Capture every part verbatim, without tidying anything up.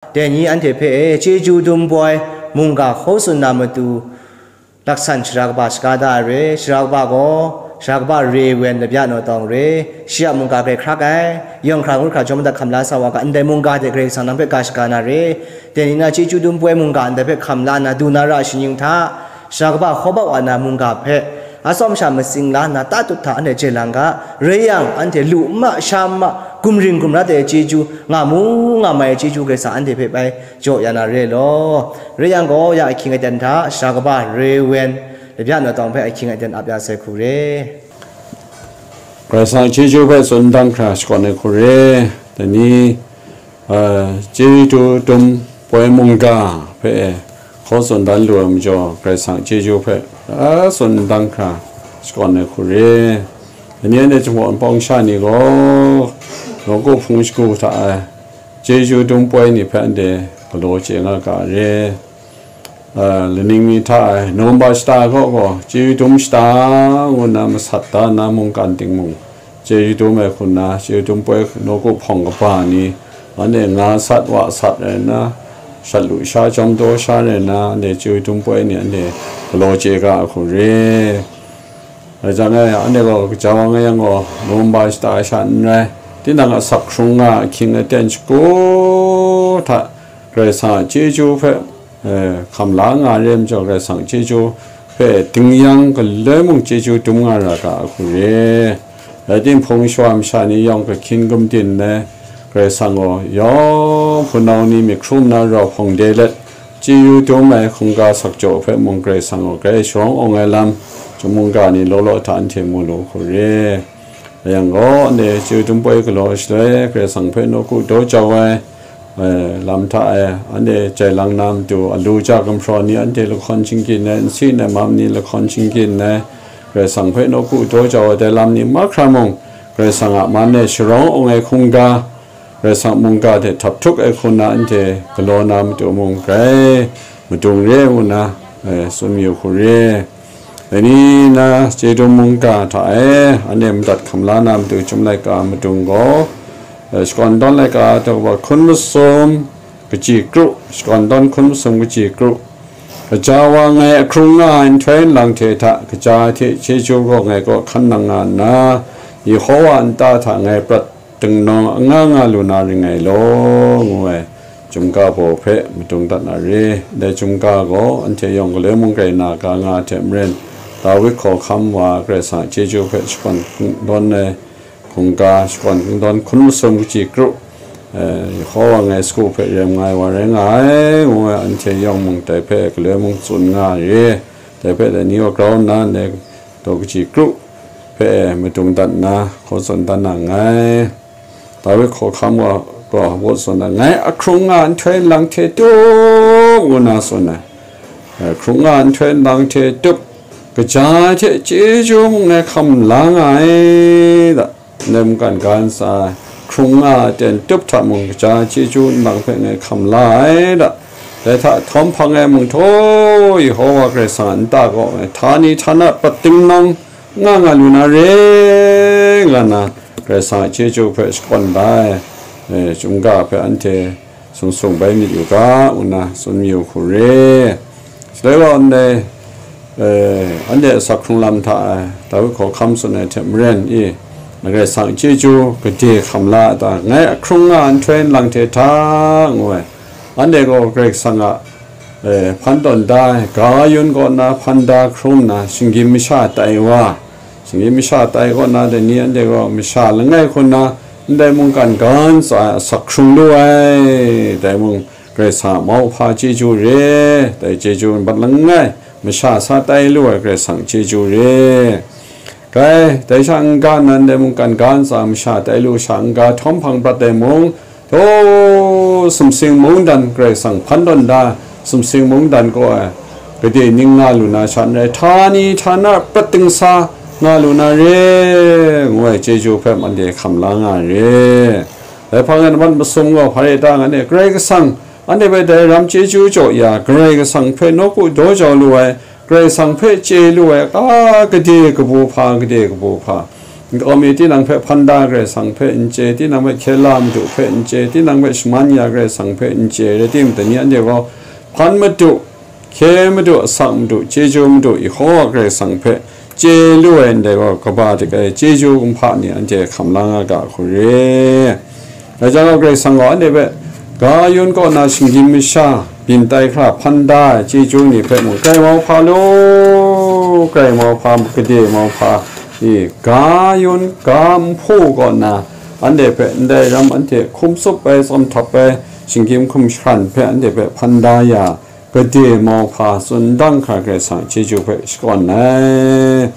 Dai ni anhte hpe e, chyeju dum poi mungga hkaw tsun na matu, laksan sara kaba shaga da ai re, sara kaba gaw, sara kaba re wen labya naw tawng re, shi a mungga grai hkrak ai, yawng hkra ngut hkra jawm madat hkam la sa wa ga, ndai mungga hte Karai Kasang nang hpe ga shaga na re, dai ni na chyeju dum poi mungga ndai hpe hkam la nna, du na ra shaning hta, sara kaba hkaw bau wa na mungga hpe, a tsawm sha matsing la nna, tatut hta anhte chye lang ga, rai yang, anhte lu n ma, sha n ma, gumring gumrat ai chyeju, nga mu nga mai ai chyeju Karai Kasang anhte hpe bai jaw ya na re law. Rai yang gaw, ya ahkying aten hta, sara kaba re wen, labya naw tawng hpe ahkying aten ap ya sai hku re. Karai Kasang chyeju hpe tsun dan hkra shakawn ai hku re. Dai ni, a, chyeju dum poi mungga hpe hkaw tsun dan lu ai majaw, Karai Kasang chyeju hpe, a, tsun dan hkra shakawn ai hku re. Dai ni anhte Jinghpaw Wunpawng sha ni gaw, nawku hpung shagu hta ai chyeju dum poi ni hpe anhte galaw chye nga ga re. A, laning mi hta ai November shata kaw gaw, chyeju dum shata ngu nna masat da na mungkan ting mung, chyeju dum ai hku nna, chyeju dum poi nawku hpawng kaba ni, anhte nga sat wa sat rai nna, shat lu sha jawm daw sha rai nna, anhte chyeju dum poi ni anhte galaw chye ga ai hku re. Rai jang e, anhte gaw kaja wa nga yang gaw, November shata sha n rai, tinang asak hkrung nga ahkying aten shagu hta Karai Kasang a chyeju hpe, eh, hkam la nga re ai majaw, Karai Kasang chyeju hpe ding yang galoi mung chyeju dum nga ra ga ai hku re. Rai timung, shawa masha ni yawng kahkyin gumdin ai, Karai Kasang gaw yawng hpunau ni myit hkrum na rau hpawng de let, chyeju dum ai hkungga sakjaw hpe mung Karai Kasang gaw grai sharawng awng ai lam, chyum mungga ni law law hta anhte mu lu hku re. Rai yang gaw, anhte chyeju dum poi galaw shaloi, Karai Kasang hpe nawku daw jau ai, eh, lam hta e, anhte jai lang na matu, alu ja gumhpraw ni anhte lahkawn shingkyin ai, nsin ai mam ni lahkawn shingkyin ai, Karai Kasang hpe nawku daw jau ai dai lam ni mahkra mung, Karai Kasang a man e sharawng awng ai hkungga, Karai Kasang mungga hte htap htuk ai hku na anhte galaw na matu mung grai madung re ngu na, eh, tsun mayu hku re. Dai ni na chyeju dum mungga hta e, anhte madat hkam la na matu chyum laika madung gaw, eh, shakawn dawn laika daw hkun masum kaji kru, shakawn dawn hkun masum kaji kru, kaja wa ngai ahkrung nga ai nhtoi nlang hte hta, kaja hte chyeju gaw ngai kaw hkan nang nga nna, Yehowa a nta hta ngai prat dingnaw anga nga lu na ring ngai law, ngu ai chyum ga baw hpe madung dat na re. Dai chyum ga gaw anhte yawng galoi mung grai na ga nga hte maren, Dawid hkawhkam wa Karai Kasang a chyeju hpe shakawn kungdawn ai hkungga, shakawn kungdawn hkun masum kaji kru, eh, Yehowa ngai sagu hpe rem nga ai wa rai nga ai, ngu ai anhte yawng mung dai hpe galoi mung tsun nga re. Dai hpe dai ni gaw grau nna ndai daw kaji kru hpe madung dat nna, hkaw tsun dan na nngai. Dawid hkawhkam wa gaw hkaw tsun dan, "Ngai ahkrung nga nhtoi nlang hte tup," ngu na tsun ai. "Ahkrung nga nhtoi nlang hte tup, kaja hte chyeju mung ngai hkam la nga ai da. Ndai mungkan ga ntsa ai, hkrung nga ai ten tup hta mung, kaja chyeju nlang hpe ngai hkam la ai da. Dai hta htawm hpang e mung htaw, Yehowa Karai Kasang a nta kaw ngai htani htana prat dingnaw nga nga lu na re," nga na, Karai Kasang a chyeju hpe shakawn da ai, eh, chyum ga hpe anhte sung sung bai myit yu ga, ngu na tsun mayu hku re. Shaloi gaw ndai, eh, anhte asak hkrung lam hta e, Dawid hkawhkam tsun ai hte maren i, Karai Kasang chyeju gade hkam la a ta, ngai ahkrung nga nhtoi nlang hte hta, ngu ai. Anhte gaw Karai Kasang a, eh, hpan tawn da ai, ga yun kaw na hpan da hkrum nna, shinggyim masha tai wa, shinggyim masha tai kaw na dai ni anhte gaw masha langai hku nna, ndai mungkan ga ntsa e asak hkrung lu ai, dai mung Karai Kasang a mauhpa chyeju re, dai chyeju mat langai masha sa tai lu ai Karai Kasang chyeju re. Dai, dai sha n-ga nan dai mungkan ga ntsa masha tai lu sha n-ga htawm hpang prat ai mung, htaw sumsing mungdan Karai Kasang hpan tawn da, sumsing mungdan kaw ai gade ning nga lu na sha n rai, htani htana prat dingsa nga lu na re, ngu ai chyeju hpe anhte hkam la nga ai re. Dai hpang e nambat masum gaw hpa re ta ngan e, Karai Kasang anhte hpe dai ram chyeju jaw ya, Karai Kasang hpe nawku daw jau lu ai, Karai Kasang hpe chye lu ai, a, gade kabu hpa, gade kabu hpa, nkau mi tinang hpe hpan da Karai Kasang hpe n chye, tinang hpe hkye la madu hpe n chye, tinang hpe shaman ya Karai Kasang hpe n chye rai timung, dai ni anhte gaw hpan madu, hkye madu, asak madu, chyeju madu, Yehowa Karai Kasang hpe chye lu ai ndai gaw, kaba dik ai chyeju kumhpa ni anhte hkam la nga ga hku re. Dai jang gaw, Karai Kasang gaw anhte hpe ga yun kaw na shinggyim masha byin tai hkra hpan da ai chyeju ni hpe mung, grai mauhpa law, grai mauhpa, gade mauhpa, i, ga yun, ga nhpu kaw na, anhte hpe ndai ram anhte hkum tsup ai, tsawm htawp ai, shinggyim hkum jahkran hpe anhte hpe hpan da ya, gade mauhpa tsun dang hkra Karai Kasang chyeju hpe shakawn ai.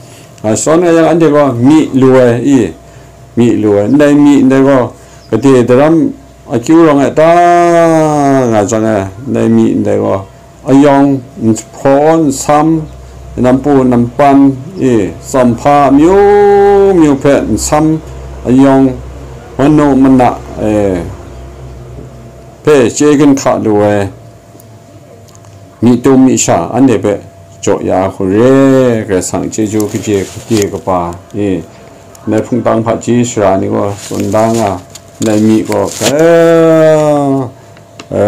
A, shakawn ai yang, anhte gaw myi lu ai, i, myi lu ai, ndai myi ndai gaw gade daram akyu rawng ai ta nga jang e, ndai myi ndai gaw ayawng, nhpraw, nsam, nampu nampan, i, tsawm hpa amyu myu hpe nsam, ayawng, manu mana, e, hpe chye ginhka lu ai, myi tum myi sha anhte hpe jaw ya hku re. Karai Kasang chyeju kaje, kade kaba, e, ndai hpungtang hpaji sara ni gaw tsun da nga, ndai myi gaw, e, e,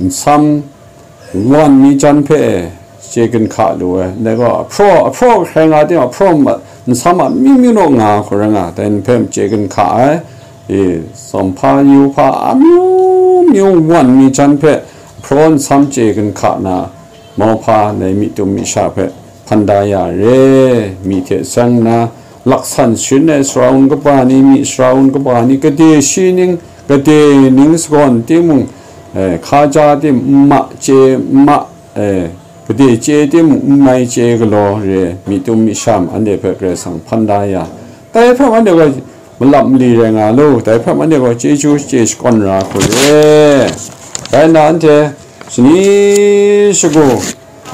nsam wan mi jan hpe chye ginhka lu ai, ndai gaw ahpraw, ahpraw hkrai nga tim, ahpraw ma-, nsam a myu myu naw nga hku rai nga, dai ni hpe chye ginhka ai, e, tsawm hpa, yu hpa, amyu myu wan mi jan hpe ahpraw nsam chye ginhka na, mauhpa ndai myi tum myi sha hpe hpan da ya re, myi hte seng nna, laksan sharin ai sara wun kaba ni, myi sara wun kaba ni, gade shi ning, gade ning sagawn timung, e, hkaja tim n ma chye, n ma, e, gade chye timung n mai chye galaw re, myi tum myi sha anhte hpe Karai Kasang hpan da ya. Dai hpe anhte gaw malap mali rai nga lu, dai hpe anhte gaw chyeju chye shakawn ra hku re. Rai nna anhte shani shagu,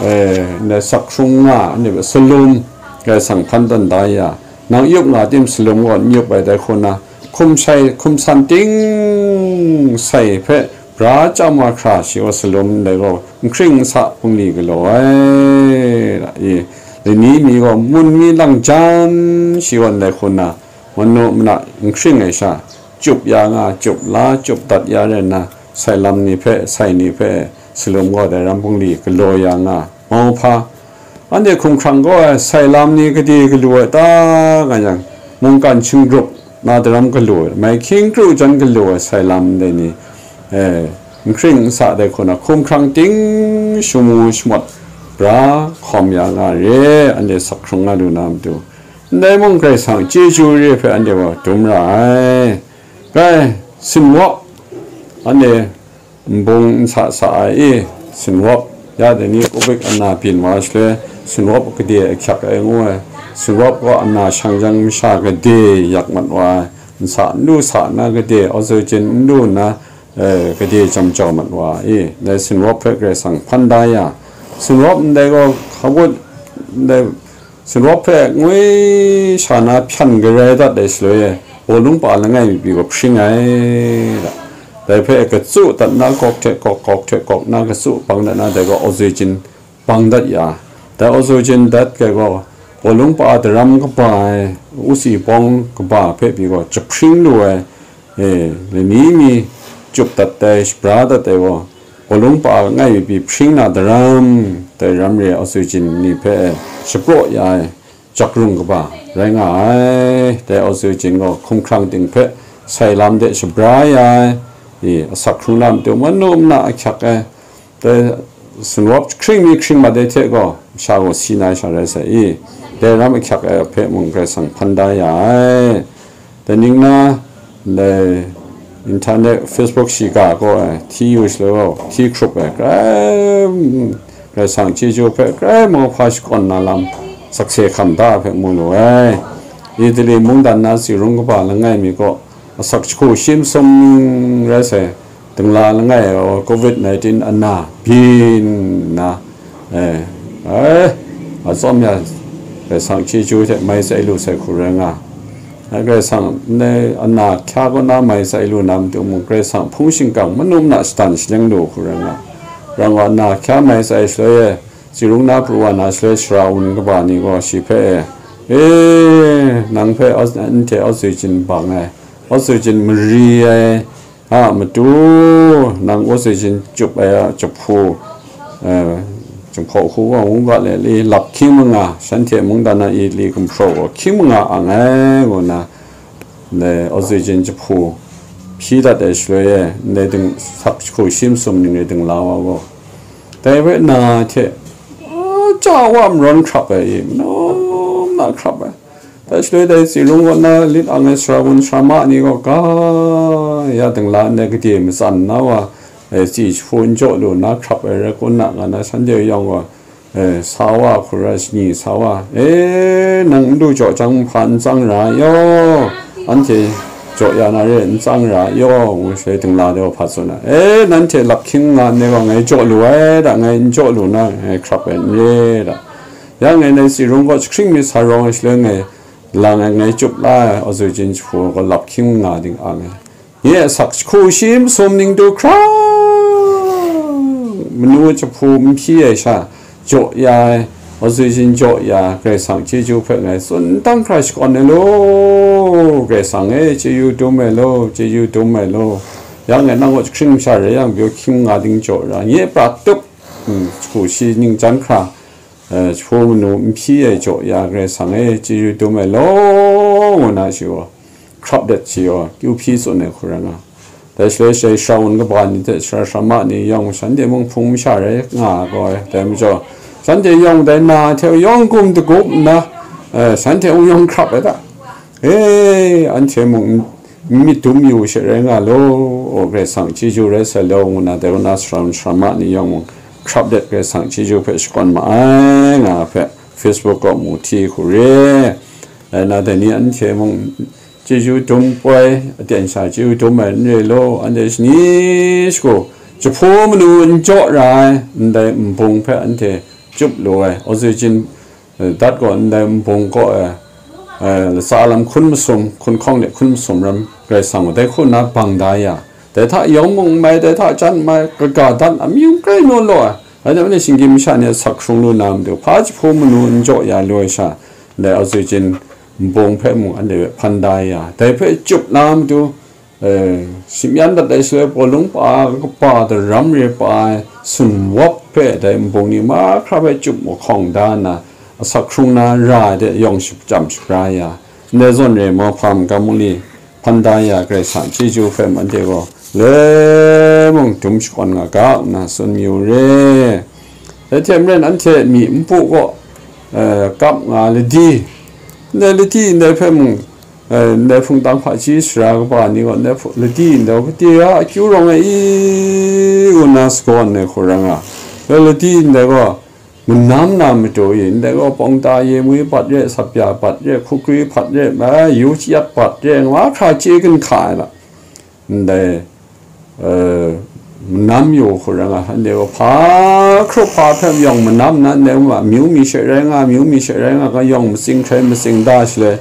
e, ndai sak hkrung nga, anhte hpe salum Karai Kasang hpan tawn da ya, nang yup nga tim salum gaw n yup ai, dai hku na hkum shai, hkum san ting sai hpe bra chyam wa hkra, shi gaw salum ndai gaw n hkring n sa bungli galaw ai, i, lani mi gaw mun mi lang jan, shi gaw ndai hku na, manu mana n hkring ai sha, chyup ya nga, chyup la, chyup dat ya rai nna, sai lam ni hpe, sai ni hpe, salum gaw dai ram bungli galaw ya nga, mauhpa, anhte hkumhkrang gaw ai sai lam ni gade galu ai ta nga yang, mungkan shinggrup na daram galu ai, mai hkying kru jan galu ai sai lam dai ni, e, n hkring n sa dai hku na, hkumhkrang ting shamu shamawt bra hkawm ya nga re, anhte sak hkrung nga lu na matu. Ndai mung Karai Kasang chyeju re hpe anhte gaw dum ra ai. Grai, sinwap, anhte nbung n sa sa ai i, sinwap, ya dai ni covid ana byin wa shaloi, sinwap gade ahkyak ai ngu ai, sinwap gaw ana shang jang masha gade yak mat wa ai, n sa n lu sa nna gade oxygen n lu nna, e, gade jam jau mat wa ai i, dai sinwap hpe Karai Kasang hpan da ya, sinwap ndai gaw hkawut, ndai sinwap hpe ngwi sha na hpyan garai dat ai shaloi e, bawlung pa langai mi pyi gaw hpring ai, dai hpe katsu dat na gawk hte gawk, gawk hte gawk na katsu bang dat na, dai gaw oxygen bang dat ya, dai oxygen dat ai gaw, bawlung pa daram kaba ai, usi pawng kaba hpe pyi gaw jahpring lu ai, e, lani mi chyup dat ai, shabra dat ai gaw, bawlung pa langai mi pyi hpring na daram, dai ram re ai oxygen ni hpe shapraw ya ai, jakrung kaba rai nga ai. Dai oxygen gaw hkumhkrang ting hpe sai lam de shabra ya ai, i, asak hkrung lam tu manu mana ahkyak ai, dai sinwap hkring mi hkring mat ai hte gaw, masha gaw si na ai sha rai sai i, dai ram ahkyak ai hpe mung Karai Kasang hpan da ya ai. Dai ning na, dai internet, Facebook shiga gaw ai, hti yu shaloi gaw, hti hkrup ai, grai, Karai Kasang chyeju hpe grai mauhpa shakawn na lam, sakse hkam da ai hpe mu lu ai. Italy mungdan na tsi rung kaba langai mi gaw, asak jahku shi masum rai sai, dingla langai gaw covid nineteen ana byin nna, e, e, atsawm ya, Karai Kasang chyeju hte mai tsai lu sai hku rai nga. Ai Karai Kasang, ndai ana hkya kaw na mai tsai lu na matu mung, Karai Kasang hpung shingkang manu mana shadan shaleng lu hku rai nga. Rang wa ana hkya mai tsai shaloi e, tsi rung na pru wa na shaloi sara wun kaba ni gaw shi hpe e, E, nang hpe aus-, anhte oxygen bang ai, oxygen mari ai, a matu, nang oxygen chyup ai a jahpu, eh, jahpaw hku wa ngu ga le, li lap hkying manga, shanhte mungdan na i li gumhpraw gaw hkying manga ang ai, ngu nna, ndai oxygen jahpu hpyi dat ai shaloi e, ndai ding, sak jahku shi masum ning e dingla wa gaw, dai hpe na hte, a, ja wa marawn hkrap ai i, manaw na hkrap ai. Dai shaloi dai tsi rung kaw na lit ang ai sara gun sara ma ni gaw ga ya dingla ndai gade matsan na wa, e, tsi jahpu n jaw lu na hkrap ai rai kun na nga na shanhte yawng gaw, e, sa wa hkura shani sa wa, e, nang n du jaw jang, nhpa n tsang ra yaw, anhte jaw ya na re, n tsang ra yaw, ngu shaloi dingla de wa hpa tsun ai, e, nanhte lap hkying nga ndai gaw ngai jaw lu ai da, ngai n jaw lu na, ngai hkrap ai n re da. Ya ngai ndai tsi rung kaw jahkring myit sa rawng ai shaloi ngai lang ai, ngai chyup la ai oxygen jahpu gaw lap hkying nga ding ang ai. Nye a sak jahku shi masum ning du hkra, manu jahpu n hpyi ai sha, jaw ya ai, oxygen jaw ya, Karai Kasang chyeju hpe ngai tsun dang hkra shakawn ai law, Karai Kasang e, chyeju dum ai law, chyeju dum ai law. Ya ngai nang kaw jahkring masha rai yang, byaw hkying nga ding jaw ra, nye pra tup, mm, jahku shi ning jan hkra, eh, jahpu manu n hpyi ai jaw ya, Karai Kasang e, chyeju dum ai law, ngu na shi gaw, hkrap dat shi gaw, kyu hpyi tsun ai hku rai nga. Dai shaloi shai sara wun kaba ni hte sara sara ma ni yawng shanhte mung hpung masha rai nga ai gaw, dai majaw, shanhte yawng dai na hte yawng gum dagup nna, eh, shanhte mung yawng hkrap ai da. E, anhte mung n myit dum yu she rai nga law, Karai Kasang chyeju rai sai law, ngu na dai kaw na sara wun sara ma ni yawng mung hkrap dat Karai Kasang chyeju hpe shakawn ma ai, nga hpe Facebook kaw mu hti hku re. Rai na, dai ni anhte mung chyeju dum poi, aten sha chyeju dum ai n re law, anhte shani shagu jahpu manu n jaw ra ai, ndai nbung hpe anhte chyup lu ai, oxygen, eh, dat gaw ndai nbung kaw e, eh, latsa lam hkun masum, hkun hkawng de hkun masum ram Karai Kasang gaw dai hku nna bang da ya, dai hta yawng mung n mai, dai hta jan n mai, kaga dan amyu n grai naw law ai, anhte shinggyim masha ni a sak hkrung lu na matu, hpa jahpu manu n jaw ya lu ai sha, ndai oxygen nbung hpe mung anhte hpe hpan da ya, dai hpe chyup la matu, eh, shim yan dat ai shaloi, bawlung pa, kaba daram re pa ai sumwap hpe dai nbung ni mahkra hpe chyup mahkawng da nna, asak hkrung na ra ai de yawng shachyam shabra ya, ndai zawn re mauhpa magam mali hpan da ya Karai Kasang chyeju hpe mung anhte gaw le mung dum shakawn nga ga, nna tsun mayu re. Dai hte maren anhte myi npu kaw, eh, kap nga ladi, ndai ladi ndai hpe mung, eh, ndai hpungtang hpaji sara kaba ni gaw ndai hpu-, ladi ndai hku, kade a akyu rawng ai i, ngu nna sagawn ai hku rai nga. Ndai ladi ndai gaw manam na matu i, ndai gaw pawngta ye mwi bat re, sapya bat re, hkukri bat re, ma, yu chyat bat re, nga mahkra chye gun hka ai la. Ndai, eh, manam yu hku rai nga, ndai gaw hpa hkrup hpa hpe yawng manam na, ndai gaw amyu mi she rai nga, amyu mi she rai nga, nga yawng matsing hkrai matsing da shaloi,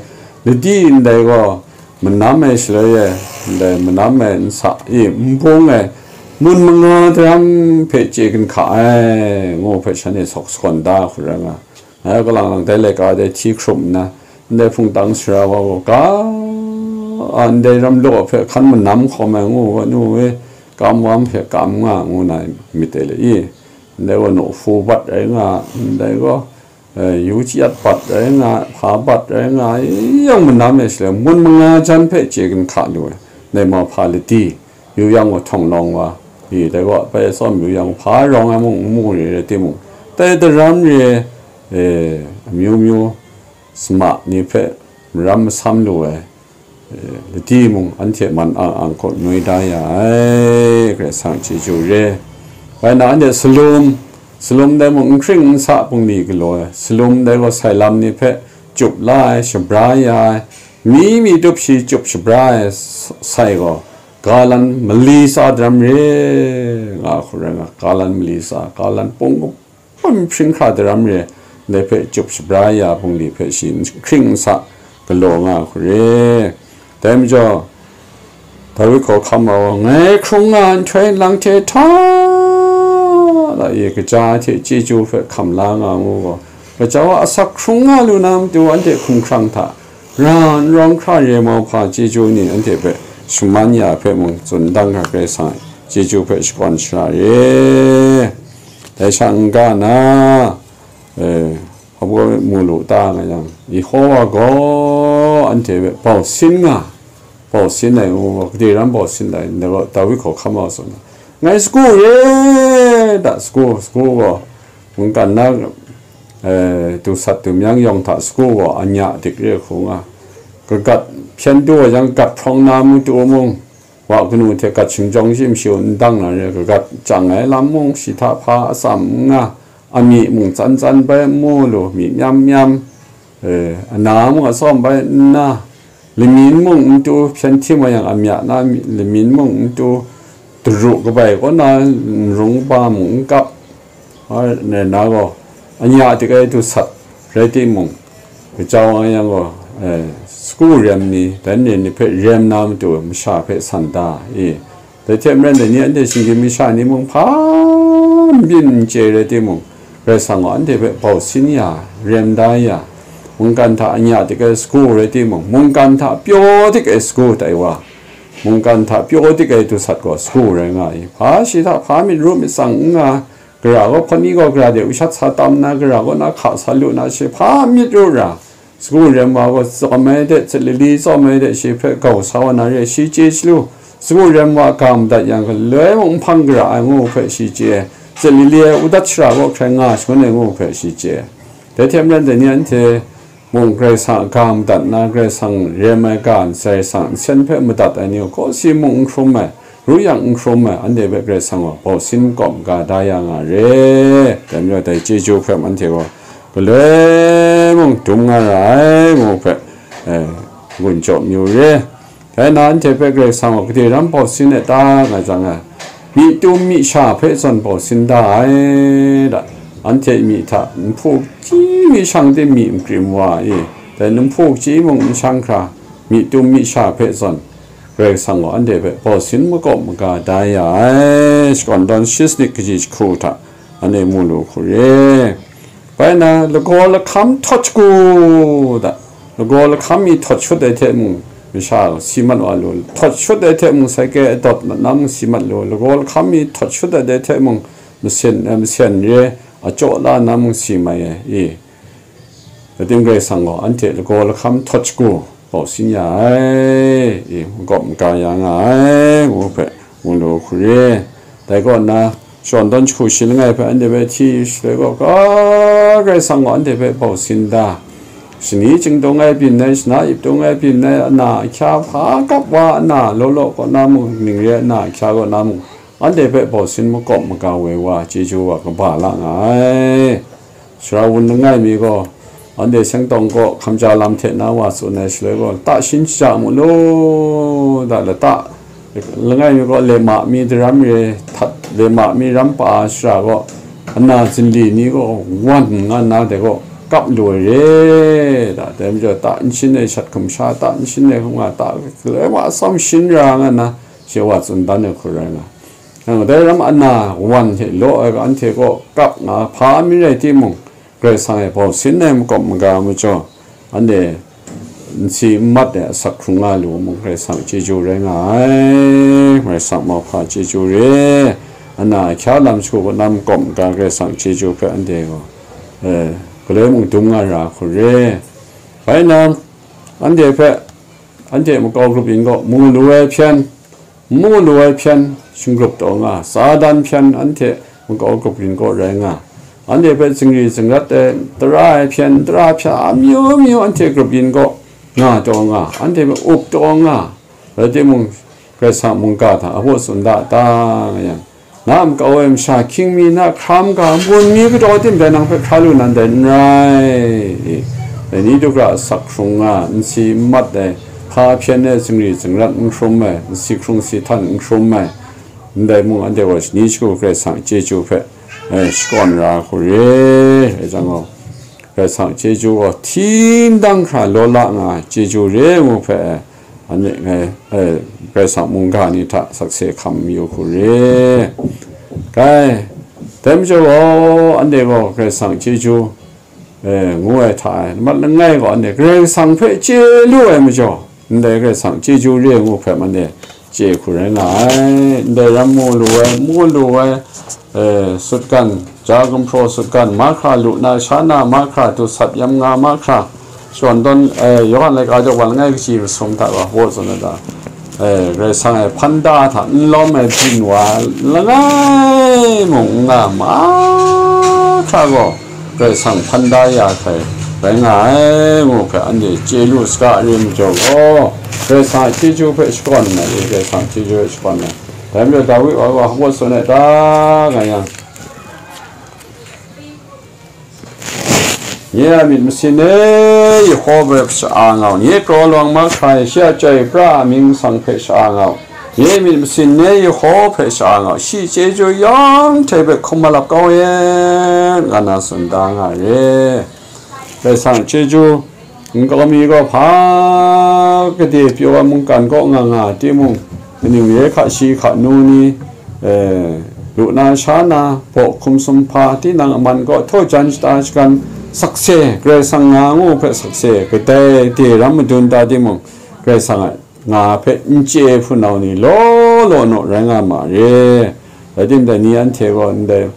ladi ndai gaw manam ai shaloi e, ndai manam ai nsa i nbung e, mun manga daram hpe chye gun hka ai, ngu hpe shanhte sawk sagawn da hku rai nga. Ngai kalang lang dai laika dai hti hkrum nna, ndai hpungtang sara wa gaw ga, a, ndai ram law hpe hkan manam hkawm ai ngu ga, nu e, kam wam hpe kam nga ngu na myit dai le i, ndai gaw nawhfu bat rai nga, ndai gaw, eh, yu chyat bat rai nga, hpa bat rai nga, yawng manam e shaloi, mun manga jan hpe chye gun hka lu ai, ndai mauhpa ladi, yu yang gaw htawng lawng wa, i, dai gaw bai tsawm yu yang, hpa rawng ai mung n mu re rai timung, dai daram re, eh, amyu myu sama ni hpe maram masam lu ai, eh, ladi mung anhte man ang ang kaw noi da ya ai, Karai Kasang chyeju re. Bai na, anhte salum, salum dai mung n hkring n sa bungli galaw ai, salum dai gaw sai lam ni hpe chyup la ai, shabra ya ai, mi mi tup shi chyup shabra ai, s-, sai gaw, galan mali tsa daram re, nga hku rai nga, galan mali tsa, galan pung hpring hkra daram re, ndai hpe chyup shabra ya bungli hpe shi n hkring n sa galaw nga hku re. Dai majaw, Dawi hkawhkam wa, ngai hkrung nga nhtoi lang hte hta la i, kaja hte chyeju hpe hkam la nga ngu gaw, Gacau a asak hkrung nga lu na matu anhte hkumhkrang hta ra n rawng hkra re mauhpa chyeju ni anhte hpe shaman ya hpe mung tsun dang hkra Karai Kasang chyeju hpe shakawn shara re. Dai sha n-ga na, eh, hpa baw mu lu ta nga yang, Yehowa gaw anhte hpe bau sin nga, bau sin ai ngu, gade ram bau sin ai, ndai gaw Dawi hkawhkam a tsun ai. Ngai sagu re da, sagu, sagu gaw mungkan na, eh, dusat dumyang yawng hta sagu gaw anya dik re hku nga, kagat hpyen du wa yang, gat hprawng na matu mung, wa kanu hte gat shingjawng shi mashu n dang na re, kagat chyang ai lam mung shi hta hpa atsam n nga, amying mung tsan tsan bai n mu lu, myi myam myam, eh, ana mung atsawm bai nna, lamyin mung n tu, hpyen htim wa yang amya na mi-, lamyin mung n tu, daru kabai kaw na nrung kaba mung n kap, a, na, na gaw, anya dik ai dusat rai timung, kacau ai yang gaw, eh, sagu rem ni, dan ni ni hpe rem na matu masha hpe san da i. Dai hte maren dai ni anhte shinggyim masha ni mung hpa n byin n chye rai timung, Karai Kasang gaw anhte hpe bau sin ya, rem da ya, mungkan hta anya dik ai sagu rai timung, mungkan hta pyaw dik ai sagu tai wa, mungkan hta pyaw dik ai dusat gaw sagu rai nga i. Hpa shi hta hpa myit ru myit tsang n nga, gara gaw hpawt ni gaw gara de ushat sa tam nna, gara kaw na hka sa lu na, shi hpa myit ru ra, sagu rem wa gaw tsawm ai de, tsit lili tsawm ai de, shi hpe gau sa wa na re, shi chye chyalu, sagu rem wa ga madat yang, galoi mung nhpang gara ai ngu hpe shi chye, tsit lili ai udat shara gaw hkrai nga shangun ai ngu hpe shi chye. Dai hte maren dai ni anhte mung Karai Kasang a ga madat na, Karai Kasang rem ai ga, Karai Kasang nsen hpe madat ai ni gaw, kawsi mung n hkrum ai, ru yang n hkrum ai, anhte hpe Karai Kasang gaw bau sin kawp ga da ya nga re. Dai majaw dai chyeju hpe anhte gaw galoi mung dum nga ra ai ngu hpe, eh, gun jaw mayu re. Dai na anhte hpe Karai Kasang gaw gade ram bau sin ai ta nga jang, myi tum myi sha hpe zawn bau sin da ai da. Anhte myi hta nhpu hkyi myi shang de myi n krim wa i, dai nhpu hkyi mung n shang hkra, myi tum myi sha hpe zawn, Karai Kasang gaw anhte hpe bau sin makawp maga da ya ai, shakawn dawn shi sanit kaji jahku hta anhte mu lu hku re. Bai na, lagaw lahkam htawt shagu da, lagaw lahkam mi htawt shut ai hte mung, masha si mat wa lu, htawt shut ai hte mung, saike adawt mat na mung si mat lu, lagaw lahkam mi htawt shut ai hte mung, masen, eh, masen re, a chyaw la na mung si mai ai i. Ating Karai Kasang gaw anhte lagaw lahkam htawt shagu bau sin ya ai, i, makawp maga ya nga ai, ngu hpe mu lu hku re. Dai kaw nna, shakawn dawn jahku shi langai hpe anhte hpe hti shaloi gaw, ga Karai Kasang gaw anhte hpe bau sin da, shani chyingdung ai byin ai, shana ip dung ai byin ai, ana ahkya hpa kap wa, ana law law kaw na mung, ning re ai ana ahkya kaw na mung, anhte hpe bau sin makawp maga woi wa, chyeju wa kaba la nga ai. Sara wun langai mi gaw, anhte seng tawng kaw hkamja lam hte na wa tsun ai shaloi gaw, lata shin shaja mu lu da, lata langai mi gaw lema mi daram re htat, lema mi ram pa ai sara gaw, ana zinli ni gaw wan nga nna dai gaw kap lu ai re da, dai majaw ta n shin ai shat hkum sha, ta n shin ai hkum nga, ta galoi wa atsawm shin ra nga nna, she wa tsun dan ai hku rai nga. Nang dai ram ana wan hte law ai ga anhte kaw kap nga hpa mi rai timung, Karai Kasang e bau sin ai makawp maga majaw, anhte n si n mat ai asak hkrung nga lu mung, Karai Kasang chyeju rai nga ai, Karai Kasang mauhpa chyeju re, ana ahkya lam shagu kaw na makawp maga Karai Kasang chyeju hpe anhte gaw, eh, galoi mung dum nga ra hku re. Bai na, anhte hpe, anhte makau grup yin gaw mu lu ai hpyen, mu lu ai hpyen shinggrup taw nga, Satan hpyen anhte makau grup yin gaw rai nga, anhte hpe zingri zingrat ai, tara ai hpyen, tara hpyen amyu myu anhte grup yin gaw nga taw nga, anhte hpe up taw nga, rai timung, Karai Kasang mungga hta a baw tsun da ta nga yang, na makau ai masha hkying mi, na hkra maga bun mi kataw tim dai nang hpe hkra lu nan dai n rai. Dai ni du hkra asak hkrung nga, n si n mat ai, hpa hpyen ai, zingri zingrat n hkrum ai, n si hkrung si htan n hkrum ai, ndai mung anhte gaw shani shagu Karai Kasang chyeju hpe, eh, shakawn ra hku re ai jang gaw, Karai Kasang chyeju gaw hti ndang hkra law la nga ai chyeju re ngu hpe, eh, anhte ngai, eh, Karai Kasang mungga ni hta sakse hkam mayu hku re. Kai, dai majaw gaw, anhte gaw Karai Kasang chyeju e, ngu ai hta e, mat langai gaw anhte Karai Kasang hpe chye lu ai majaw, ndai Karai Kasang chyeju re ngu hpe anhte chye hku rai nga ai. Ndai ram mu lu ai, mu lu ai, e, sutgan, ja gumhpraw sutgan mahkra, lu na sha na mahkra, dusat yam nga mahkra, shakawn tawn, e, Yawhan laika daw wa langai kaji masum hta gaw, hpaw tsun ai ta, e, Karai Kasang e hpan da hta n lawm ai byin wa langai mung n nga mahkra gaw, Karai Kasang hpan da ya hkrai rai nga ai, ngu hpe anhte chye lu saga re majaw gaw, Karai Kasang a chyeju hpe shakawn ai, Karai Kasang a chyeju hpe shakawn ai. Dai majaw Dawi wa gaw hpaw tsun ai ta, nga yang, nye a myit masin e, Yehowa hpe sha-a nga u, nye kraw lawang mahkra e, shi a chyoi pra a mying masang hpe sha-a nga u, nye myit masin e, Yehowa hpe sha-a nga u, shi chyeju yawng hte hpe hkum malap kau yen, nga na tsun da nga re. Karai Kasang chyeju, nkau mi gaw hpa gade pyaw ai mungkan kaw nga nga ai timung, kaning re hka shi hka nu ni, e, lu na sha na, baw hkum sumhpa, tinang aman kaw htaw jan shata shagan sakse, Karai Kasang nga ngu hpe sakse, kadai de ram madun ta timung, Karai Kasang a nga hpe n chye hpunau ni law law naw rai nga ma re. Rai timung, dai ni anhte gaw ndai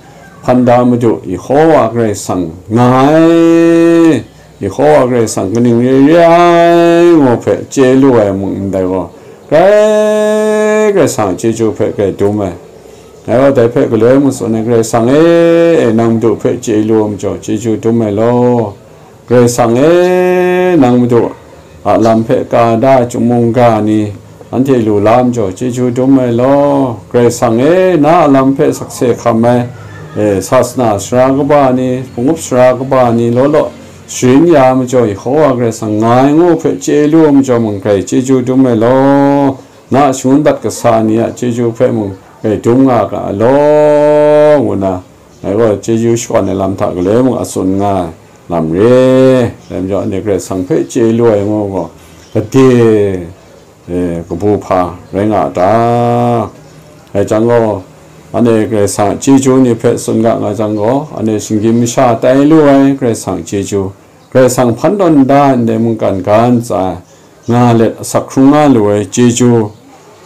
hpan da Madu Yehowa Karai Kasang nga ai, Yehowa Karai Kasang kaning re re ai ngu hpe chye lu ai mung ndai gaw, grai Karai Kasang a chyeju hpe grai dum ai. Ngai gaw dai hpe galoi mung tsun ai, Karai Kasang e, e, nang Madu hpe chye lu ai majaw, chyeju dum ai law. Karai Kasang e, nang Madu a lam hpe ka da ai chyum mungga ni, anhte lu la ai majaw, chyeju dum ai law. Karai Kasang e, na a lam hpe sakse hkam ai, e, sasana sara kaba ni, pangup sara kaba ni law law sharin ya ai majaw, Yehowa Karai Kasang nga ai ngu hpe chye lu ai majaw mung, grai chyeju dum ai law. Na a shangun dat kasa ni a chyeju hpe mung grai dum nga ga ai law, ngu na, ngai gaw chyeju shakawn ai lam hta galoi mung a tsun nga ai lam re. Dai majaw, anhte Karai Kasang hpe chye lu ai ngu gaw, gade, e, kabu hpa rai nga a ta? Dai jang gaw, anhte Karai Kasang a chyeju ni hpe tsun ga nga jang gaw, anhte shinggyim masha tai lu ai Karai Kasang a chyeju, Karai Kasang hpan tawn da ai ndai mungkan ga ntsa e nga let asak hkrung nga lu ai chyeju,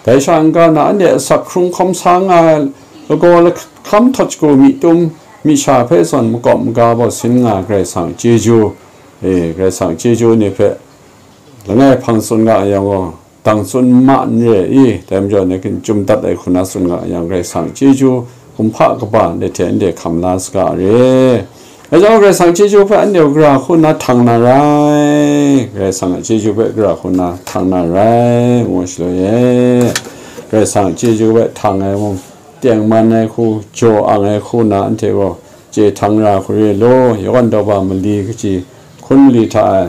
dai sha n-ga na anhte asak hkrung hkawm sa nga ai lagaw lahkam htawt shagu myi tum myi sha hpe zawn makawp maga baw sin nga ai Karai Kasang a chyeju, e, Karai Kasang a chyeju ni hpe langai hpang tsun nga yang gaw, dang tsun ma n re i? Dai majaw, ngai hkin chyum dat ai hku na tsun nga yang, Karai Kasang chyeju kumhpa kaba ndai hte anhte hkam la saga re. Dai jang, Karai Kasang chyeju hpe anhte gara hku na htang na rai, Karai Kasang a chyeju hpe gara hku na htang na rai, ngu shaloi e, Karai Kasang chyeju hpe htang ai mung, tengman ai hku, jaw ang ai hku na anhte gaw chye htang ra hku re law, Yawhan daw ba mali kaji hkun mali hta e,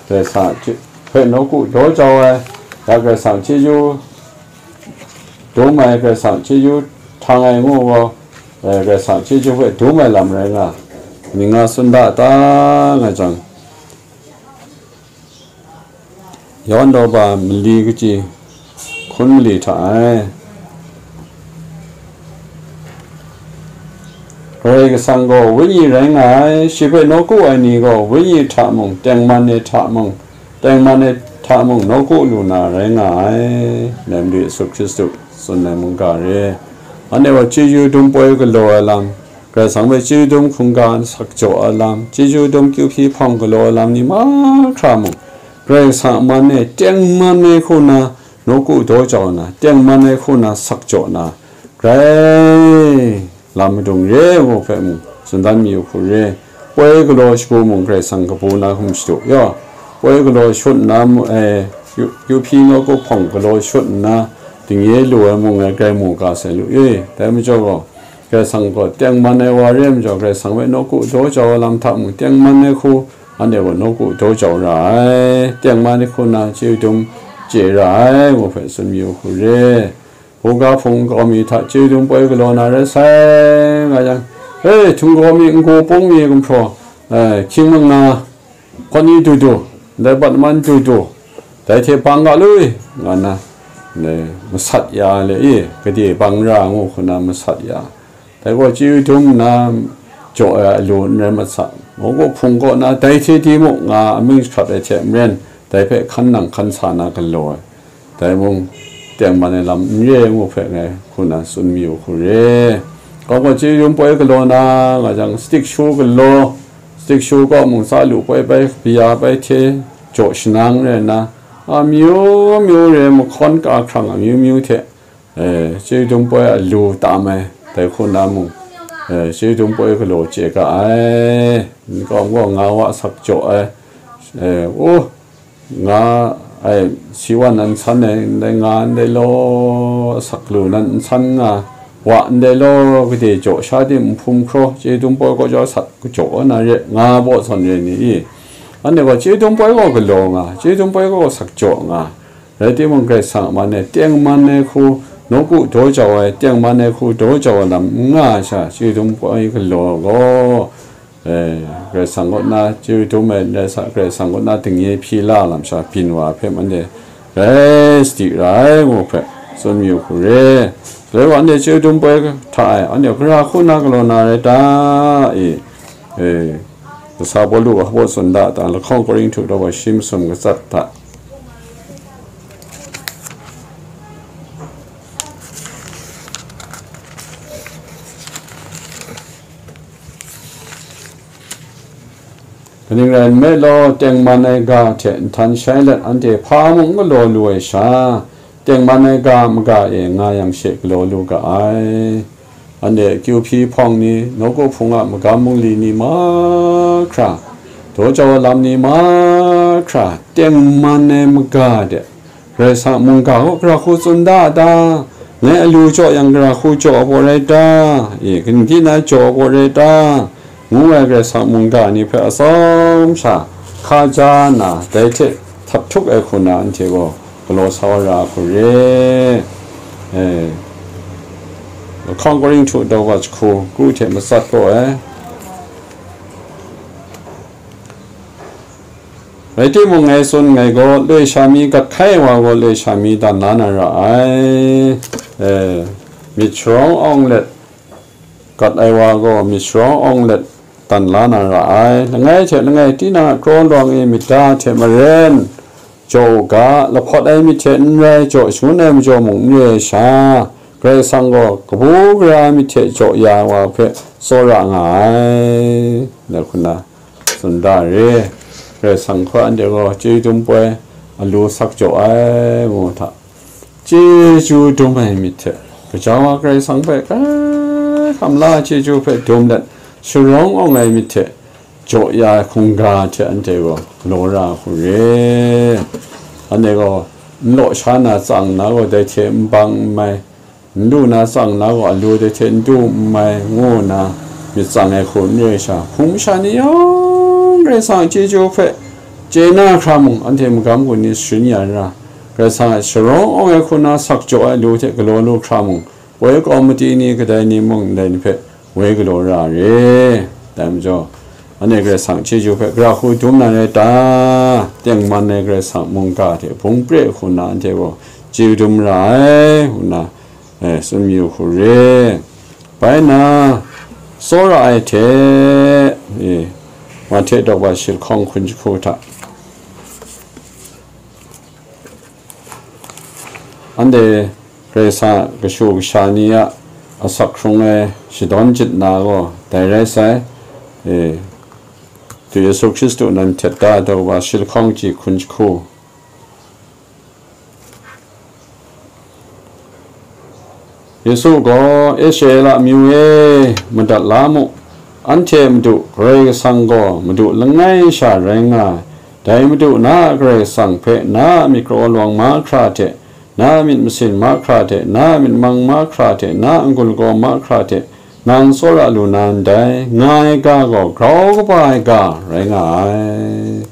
Karai Kasang a chye-, hpe nawku daw jau ai, ya Karai Kasang chyeju dum ai, Karai Kasang chyeju htang ai ngu gaw, e, Karai Kasang chyeju hpe dum ai lam rai nga, ning nga tsun da ta nga jang, Yawhan daw ba mali kaji hkun mali hta e, Karai Kasang gaw Wenyi rai nga ai, shi hpe nawku ai ni gaw Wenyi hta mung, tengman ai hta mung, tengman ai hta mung nawku lu na rai nga ai, Madu Yesu Hkristu tsun ai mungga re. Anhte gaw chyeju dum poi galaw ai lam, Karai Kasang hpe chyeju dum hkungga sak jaw ai lam, chyeju dum kyu hpyi hpawng galaw ai lam ni mahkra mung, Karai Kasang a man e tengman ai hku na nawku daw jau na, tengman ai hku na sak jaw na, grai lam madung re ai gaw hpe mung, tsun dan mayu hku re. Poi galaw shagu mung Karai Kasang kabu na hkum shadu yaw, poi galaw shut nna mu-, e, yu-, yu hpyi nawku hpawng galaw shut nna, dingnye lu ai mung ngai grai mu ga sai lu e. Dai majaw gaw, Karai Kasang gaw tengman ai wa re ai majaw, Karai Kasang hpe nawku daw jau ai lam hta mung tengman ai hku, anhte gaw nawku daw jau ra ai, tengman ai hku na chyeju dum chye ra ai, ngu hpe tsun mayu hku re. Buga hpung nkau mi hta chyeju dum poi galaw na rai sai nga yang, e, htung gaw mi, n-gu pung mi gumhpraw, e, hkying manga, hkawt ni du du, ndai bat man du du, dai hte bang ga lui, nga na, ndai masat ya le i, gade bang ra ngu hku na masat ya. Dai gaw chyeju dum nna jaw ai alu n rai mat sa, Nawku Hpung kaw na dai hte di muk nga amying jahkrat ai hte maren, dai hpe hkan nang hkan sa na galaw ai. Dai mung, tengman ai lam n re ai ngu hpe ngai hku na tsun mayu hku re. Kau gaw chyeju dum poi galaw na nga jang, stick shoe galaw, stick shoe kaw mung sa lu poi bai, bia bai hte jaw shanang rai nna, amyu myu re, mahkawn ka hkrang amyu myu hte, eh, chyeju dum poi alu tam ai, dai hku na mung, eh, chyeju dum poi galaw chye ga ai. N kawm gaw nga wa asak jaw ai, eh, u, nga ai, si wan nan san ai, ndai nga ndai law, asak lu nan n san nga, wa ndai law, gade jaw sha tim nhpum hkraw, chyeju dum poi kaw jaw sat jaw na re, nga baw zawn re ni i? Anhte gaw chyeju dum poi gaw galaw nga, chyeju dum poi gaw sak jaw nga. Rai timung, Karai Kasang a man e tengman ai hku, nawku daw jau ai, tengman ai hku daw jau ai lam n nga ai sha, chyeju dum poi galaw gaw, eh, Karai Kasang kaw na chyeju dum ai, rai sa, Karai Kasang kaw na dingnye hpyi la lam sha byin wa ai hpe, anhte rai sadi ra ai ngu hpe tsun mayu hku re. Dai wa, anhte chyeju dum poi hta e, anhte gara hku na galaw na rai ta? I, eh, kasa Pawlu gaw hpa tsun da ta, lahkawng Korinhtu daw wa shi masum katsat hta. Kaning rai nme law, tengman ai ga hte nhtan shai let anhte hpa mung galaw lu ai sha, tengman ai ga maga e nga yang she galaw lu ga ai. Anhte kyu hpyi hpawng ni, nawku hpung a magam bungli ni mahkra, daw jau ai lam ni mahkra, tengman ai maga de, Karai Kasang mungga gaw gara hku tsun da a ta? Ngai alu jaw yang gara hku jaw ai baw rai ta? E, gindin na jaw ai baw rai ta? Ngu ai Karai Kasang mungga ni hpe atsawm sha hka ja nna, dai hte htap htuk ai hku na anhte gaw galaw sa wa ra hku re. E, lahkawng Korinhtu daw wa jahku, kru hte matsat gaw ai. Rai timung, ngai tsun nngai gaw, loi sha mi gat hkai ai wa gaw, loi sha mi dan la na ra ai. E, myit sharawng awng let gat ai wa gaw, myit sharawng awng let dan la na ra ai. Langai hte langai tinang a kraw lawang e myit da hte maren jaw u ga, lahpawt ai myit hte n rai, jaw shangun ai majaw mung n re ai sha, Karai Kasang gaw kabu gara ai myit hte jaw ya ai wa hpe tsawra nga ai, dai hku na tsun da re. Karai Kasang hpe anhte gaw chyeju dum poi, alu sak jaw ai ngu hta, chyeju dum ai myit hte, gaja wa Karai Kasang hpe kai hkam la chyeju hpe dum let, sharawng awng ai myit hte, jaw ya ai hkungga hte anhte gaw galaw ra hku re. Anhte gaw n law sha na tsang na gaw, dai hte n bang n mai, n lu na tsang na gaw, alu dai hte n du n mai, ngu nna myit tsang ai hku n re sha, hpung masha ni yawng Karai Kasang a chyeju hpe chye na hkra mung, anhte magam gun ni sharin ya ra, Karai Kasang a sharawng awng ai hku na sak jaw ai alu hte galaw lu hkra mung, poi kawm mati ni kadai ni mung ndai ni hpe woi galaw ra re. Dai majaw, anhte Karai Kasang chyeju hpe gara hku dum na rai ta? Tengman ai Karai Kasang mungga hte bung pre hku na anhte gaw chyeju dum ra ai, ngu nna, eh, tsun mayu hku re. Bai nna, tsawra ai hte, eh, Mahte daw wa shi lahkawng hkun jahku hta, anhte Karai Kasang a kashu kasha ni a asak hkrung ai shadawn jit na gaw dai rai sai, e, Yesu Hkristu nan htet da daw wa shi lahkawng chyi hkun jahku. Yesu gaw, Israela amyu e, madat la mu, anhte Madu Karai Kasang gaw Madu langai sha rai nga ai. Dai Madu na a Karai Kasang hpe na a myit karaw lawang mahkra hte, na a myit masin mahkra hte, na a myit mang mahkra hte, na a n-gun lagaw mahkra hte, nang tsawra lu na ndai, nga ai ga gaw grau kaba ai ga rai nga ai.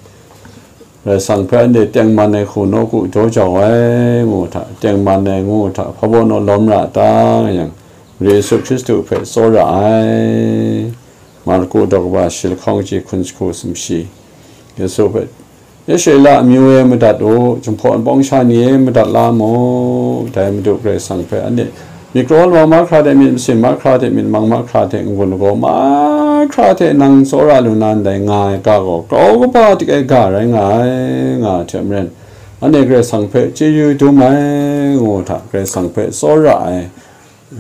Karai Kasang hpe anhte tengman ai hku nawku daw jau ai ngu hta, tengman ai ngu hta, hpa baw naw lawm ra ta nga yang, Yesu Hkristu hpe tsawra ai. Marku daw kaba shi lahkawng chyi hkun jahku sumshi. Yesu hpe, Israela amyu e madat u, Jinghpaw Wunpawng sha ni e madat la mu, dai Madu Karai Kasang hpe anhte myit karaw lawang mahkra hte, myit masin mahkra hte, myit mang mahkra hte, n-gun lagaw ma hkra hte nang tsawra lu na ndai nga ai ga gaw, grau kaba tik ai ga rai nga ai, nga ai hte maren, anhte Karai Kasang hpe chyeju dum ai, ngu hta, Karai Kasang hpe tsawra ai,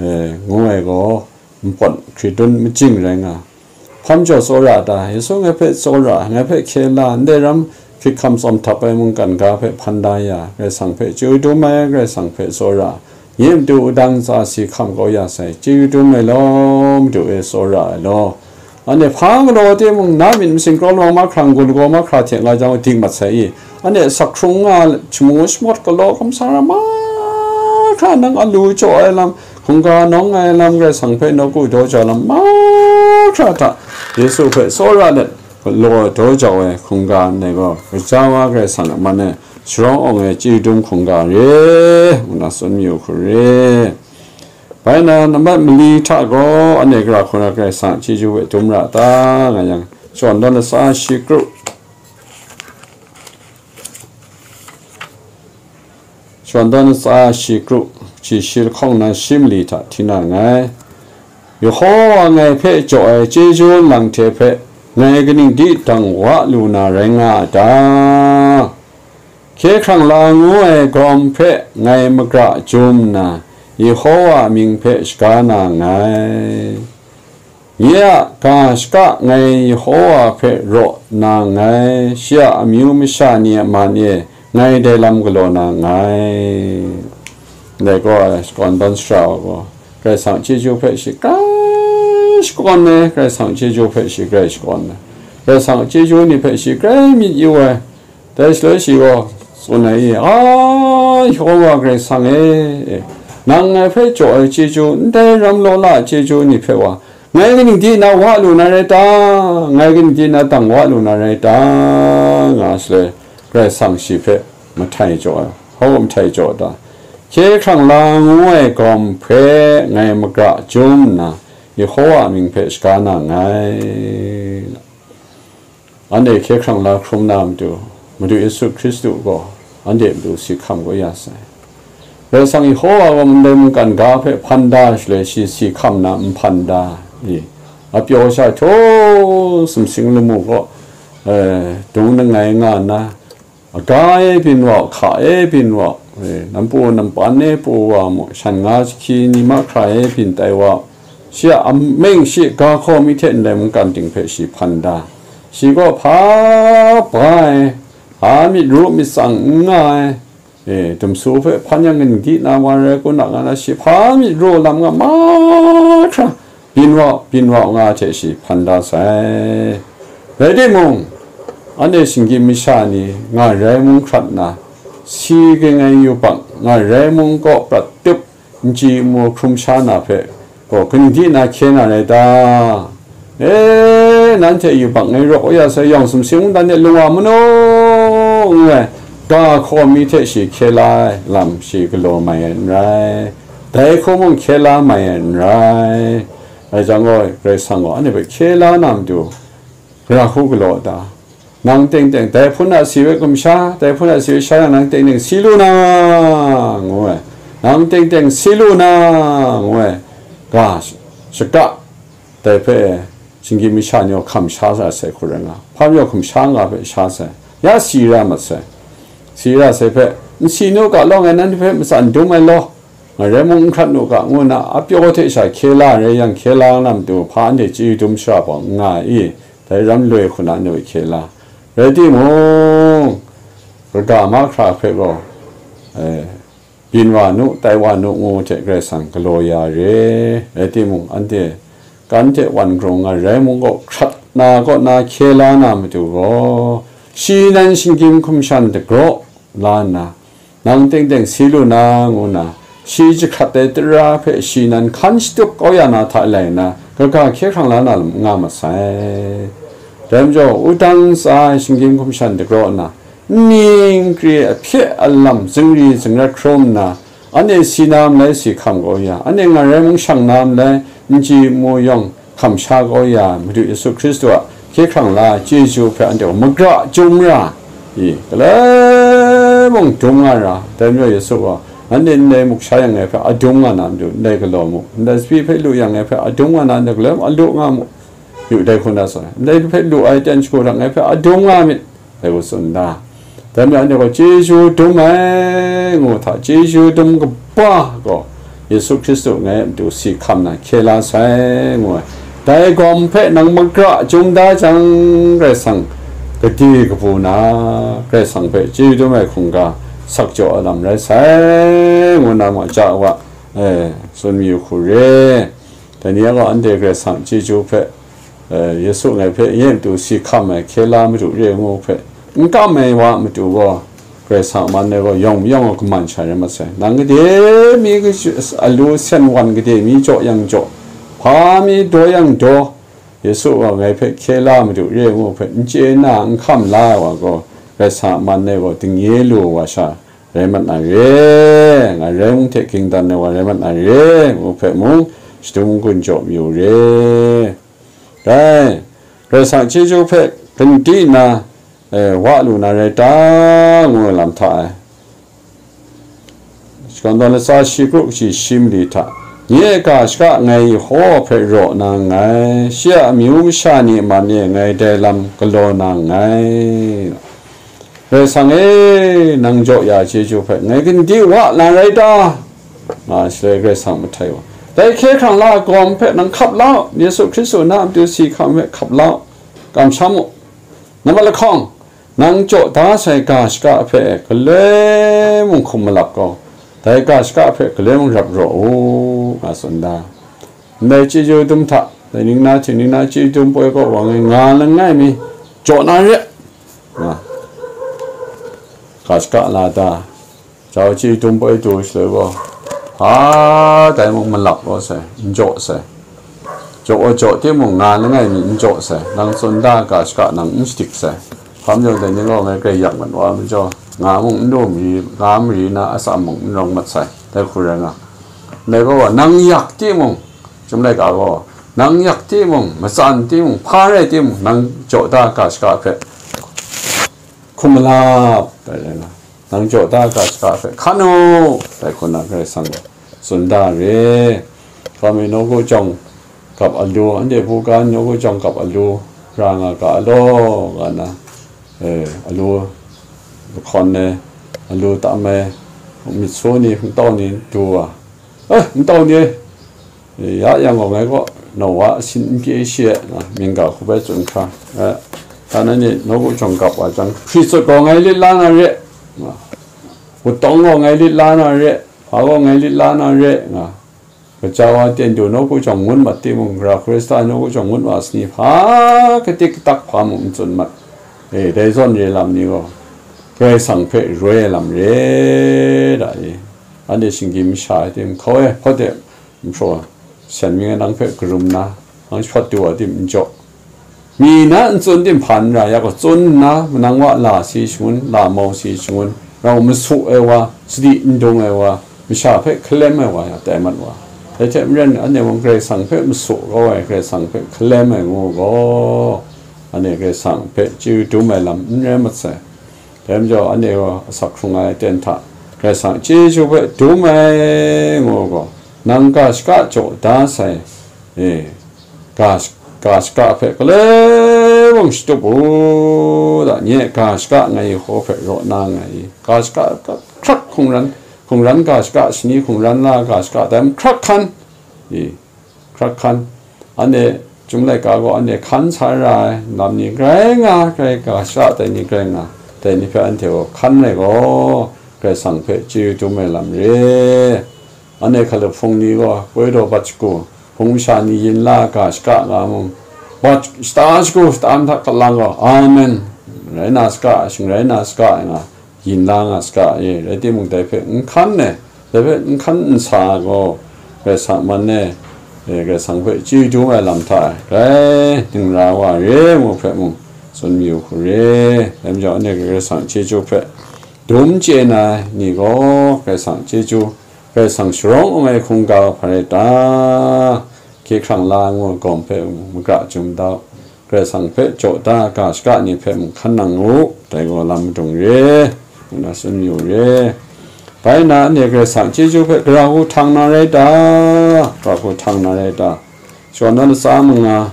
e, ngu ai gaw, npawt hkridun majing rai nga. Hpam jaw tsawra ta, Yesu ngai hpe tsawra, ngai hpe hkye la, ndai ram hkyit hkam tsawm htap ai mungkan ga hpe hpan da ya, Karai Kasang hpe chyeju dum ai, Karai Kasang hpe tsawra, nye matu wudang tsa si hkam kau ya sai, chyeju dum ai law, madu e tsawra ai law. Anhte hpa galaw timung, na myit masin kraw lawang mahkra, n-gun lagaw mahkra hte nga jang dik mat sai i, anhte asak hkrung nga, shamu shamawt galaw hkum sara mahkra, nang alu jaw ai lam, hkungga nawng ai lam, Karai Kasang hpe nawku daw jau lam mahkra hta, Yesu hpe tsawra let, law daw jau ai hkungga ndai gaw, gaja wa Karai Kasang a man e sharawng awng ai chyeju dum hkungga re, ngu na tsun mayu hku re. Bai na, nambat mali hta gaw, anhte gara hkuna Karai Kasang a chyeju hpe dum ra ta, nga yang, Shakawn dawn latsa shi kru, Shakawn dawn latsa shi kru, shi shi lahkawng na shi mali hta hti na nngai. Yehowa ngai hpe jaw ai chyeju lang hte hpe, ngai kaning di dang wa lu na rai nga a ta? Hkye hkrang la ngu ai gawm hpe ngai magra jum nna, Yehowa mying hpe shaga na nngai. Nye a ga shaka ngai Yehowa hpe raw na nngai, shi a amyu masha ni a man e ngai dai lam galaw na nngai. Ndai gaw, shakawn dawn sara wa gaw, Karai Kasang a chyeju hpe shi grai shakawn ai, Karai Kasang a chyeju hpe shi grai shakawn ai, Karai Kasang a chyeju ni hpe shi grai myit yu ai, dai shaloi shi gaw tsun ai, a, Yehowa Karai Kasang e, e, nang ngai hpe jaw ai chyeju, ndai ram law la ai chyeju ni hpe wa, ngai kaning di na wa lu na rai ta? Ngai kaning di na dang wa lu na rai ta? Nga shaloi, Karai Kasang shi hpe mahtai jaw ai. Hpa maw mahtai jaw ta? Hkye hkrang la ngu ai gawm hpe ngai magra jum nna, Yehowa a mying hpe shaga na nngai. Anhte hkye hkrang la hkrum na matu, Madu Yesu Hkristu gaw anhte matu si hkam kau ya sai. Karai Kasang Yehowa gaw ndai mungkan ga hpe hpan da shaloi, shi si hkam na nhpan da i, apyaw sha htaw sumsing lamu kaw, eh, dung langai nga nna, aga e byin wa u, hka e byin wa u, e, nampu nampan e pru wa mu, shan nga jahki ni mahkra e byin tai wa u, shi a ameng shi ga hkaw mi hte ndai mungkan ting hpe shi hpan da, shi gaw hpa ba ai, hpa myit ru myit tsang n nga ai, e, dumsu hpe hpan yang kaning di na wa rai kun a nga na, shi hpa myit ru lam nga mahkra, byin wa u, byin wa u nga hte shi hpan da sai. Rai timung, anhte shinggyim masha ni ngarai mung hkrat nna, si ging ai yubak ngarai mung kaw prat tup, n chyi n mu hkrum sha na hpe gaw, kaning di na hkye na rai ta? E, nanhte yubak ngai rawk ya sai, yawng sumsing mungdan de lung wa mu nu, ngu ai ga hkaw mi hte shi hkye la ai lam shi galaw mai ai n rai. Dai hku mung hkye la mai ai n rai. Dai jang gaw, Karai Kasang gaw anhte hpe hkye la na matu, gara hku galaw ta? Nang teng teng, dai hpun a si hpe gumsha, dai hpun a si hpe sha yang, nang teng teng si lu na, ngu ai. Nang teng teng si lu na, ngu ai. Ga, shaka, dai hpe shinggyim masha ni gaw hkam sha sa sai hku rai nga, hpa majaw hkam sha nga hpe sha sai, ya si ra mat sai. Si ra sai hpe, n si nu ga law, ngai nanhte hpe matsan dum ai law, ngarai mung n hkrat nu ga, ngu nna apyaw hte sha hkye la rai yang, hkye la na matu hpa anhte chyeju dum shara pawng n nga ai i? Dai ram loi hku na anhte hpe hkye la. Rai timung, kaga mahkra hpe gaw, eh, byin wa nu, tai wa nu, ngu hte Karai Kasang galaw ya re. Rai timung, anhte kan hte wan grung ngarai mung kaw hkrat na kaw na hkye la na matu gaw, shi nan shinggyim hkum shan dagraw la nna, nang teng teng si lu na, ngu nna, shi jahkrat ai tara hpe shi nan hkan shatup kau ya na hta lai nna, kaga hkye hkrang la na lam n nga mat sai. Dai majaw, wudang tsa ai shinggyim hkum shan dagraw nna, nni nkri ahpye alam zingri zingrat hkrum nna, anhte si na malai si hkam kau ya, anhte ngarai mung shang na malai n chyi n mu yawng hkam sha kau ya, Madu Yesu Hkristu a hkye hkrang la ai chyeju hpe anhte gaw magra chyum ra i, galoi mung dum nga ra. Dai majaw Yesu gaw, nanhte ndai muk sha yang ngai hpe a dum nga na matu, ndai galaw mu, ndai sabi hpe lu yang ngai hpe a dum nga na ndai galoi mung a lu nga mu. yu dai hku na tsun ai. Ndai hpe lu ai ten shagu hta ngai hpe adum nga myit, dai hku tsun da. Dai majaw anhte gaw chyeju dum ai, ngu hta, chyeju dum kaba gaw Yesu Hkristu ngai a matu si hkam na hkye la sai, ngu ai. Dai gawm hpe nang magra chyum da jang, Karai Kasang gade kabu na, Karai Kasang hpe chyeju dum ai hkungga sak jaw ai lam rai sai, ngu na ma ja wa, e, tsun mayu hku re. Dai ni a gaw anhte Karai Kasang chyeju hpe, e, Yesu ngai hpe nye a matu si hkam ai hkye la madu re ngu hpe n kam ai wa a matu gaw, Karai Kasang a man e gaw yawng mayawng gaw kaman sha rai mat sai. Nang gade mi kaju-, alu sen wan gade mi jaw yang jaw, hpa mi daw yang daw, Yesu gaw ngai hpe hkye la madu re ngu hpe n chye na n hkam la ai wa gaw, Karai Kasang a man e gaw dingnye lu wa sha rai mat na re, ngai rai mung hte ging dan ai wa rai mat na re, ngu hpe mung shadum gun jaw mayu re. Dai, Karai Kasang chyeju hpe gandi nna, e, wa lu na rai ta, ngu ai lam hta e. Shakawn Daw latsa shi kru kaji shi mali hta, nye a ga shaka ngai Yehowa hpe raw na nngai, shi a amyu masha ni a man e ngai dai lam galaw na nngai. Karai Kasang e, nang jaw ya chyeju hpe ngai gandi wa na rai ta? Nga shaloi Karai Kasang mahtai wa, dai hkye hkrang la ai gawm hpe nang hkap la u, Yesu Hkristu na a matu si hkam hpe hkap la u, kamsham u. Nambat lahkawng, nang jaw da sai ga shaka hpe galoi mung hkum malap gaw, dai ga shaka hpe galoi mung rap raw u, nga tsun da. Ndai chyeju dum hta, dai ningna hte ningna chyeju dum poi kaw wa ngai nga langai mi, jaw na re, nga, ga shaka la da. Jau chyeju dum poi du shaloi gaw, a, dai mung malap gaw sai, n jaw sai. Jaw, jaw timung, nga langai mi n jaw sai, nang tsun da ga shaka nang n shadik sai. Hpa majaw dai ni gaw ngai grai yak mat wa majaw, nga mung n lu mari, nga mari na atsam mung n rawng mat sai, dai hku rai nga. Dai gaw, nang yak timung, Chyum laika gaw, nang yak timung, matsan timung, hpa rai timung, nang jaw da ga shaka hpe hkum malap, dai rai nga. Nang jaw da ga shaka hpe hkan u, dai hku na Karai Kasang tsun da re. Hpa mi nawku jawng gap alu, anhte hpu ga nawku jawng gap alu ra nga ga law, nga na, e, alu lahkawn ai, alu tam ai, myit su ni, hpungtau ni du wa, e, hpungtau ni, e, ya yang gaw ngai gaw, Nowa asin n pyi shi ai, nga, mying ga hku bai tsun hkra, e, hta na ni nawku jawng gap wa jang, hpri tsut gaw ngai lit la na re, nga, wutawng gaw ngai lit la na re, hpa gaw ngai lit la na re, nga, kaja wa ten du nawku jawng ngut mat timung, Gara Hkristan nawku jawng ngut wa sani hpa katik katak hpa mung n tsun mat. E, dai zawn re lam ni gaw, Karai Kasang hpe roi ai lam re da i. Anhte shinggyim masha ai tim hkau e, hpawt e, nhpraw, syan mi nang hpe karum na, nang jahpawt du wa tim n jaw. Mi na n tsun tim hpan n ra, ya gaw tsun nna, manang wa la si shangun, la mau si shangun, rau masu ai wa, sadi n dung ai wa, masha hpe hkalem ai wa, ya tai mat wa. Dai hte maren, anhte mung Karai Kasang hpe masu kau ai, Karai Kasang hpe hkalem ai ngu gaw, anhte Karai Kasang hpe chyeju dum ai lam n rai mat sai. Dai majaw, anhte gaw asak hkrung ai aten hta Karai Kasang chyeju hpe dum ai ngu gaw, nang ga shaka jaw da sai, e, ga, ga shaka hpe galoi mung shatup u, da, nye ga shaka ngai Yehowa hpe raw na nngai i, ga shaka hkrak hkungran, hkungran ga shaka shani, hkungran la ga shaka dai hkrak hkan i, hkrak hkan, anhte Chyum laika gaw anhte hkan sa ra ai lam ni grai nga, grai ga shaka dai ni grai nga, dai ni hpe anhte gaw hkan ai gaw, Karai Kasang hpe chyeju dum ai lam re. Anhte hkalup hpung ni gaw poi daw bat shagu, hpung masha ni yin la ga shaka nga mung, bat shata shagu shata mahta kalang gaw, Amen, rai na saga, shing rai na saga, nga, yin la nga saga e, rai timung, dai hpe n hkan ai, dai hpe n hkan n sa ai gaw, Karai Kasang man e, e, Karai Kasang hpe chyeju dum ai lam hta e, grai dingra wa re ngu hpe mung, tsun mayu hku re. Dai majaw, anhte Karai Kasang chyeju hpe dum chye na ai ni gaw, Karai Kasang chyeju, Karai Kasang sharawng n-gai hkungga hpa rai ta? Hkye hkrang la ai ngu ai gawm hpe mung magra chyum da u. Karai Kasang hpe jaw da ai ga shaka ni hpe mung hkan nang u, dai gaw lam madung re, ngu na tsun mayu re. Bai nna, anhte Karai Kasang chyeju hpe gara hku htang na rai ta? Gara hku htang na rai ta? Shakawn Daw latsa manga,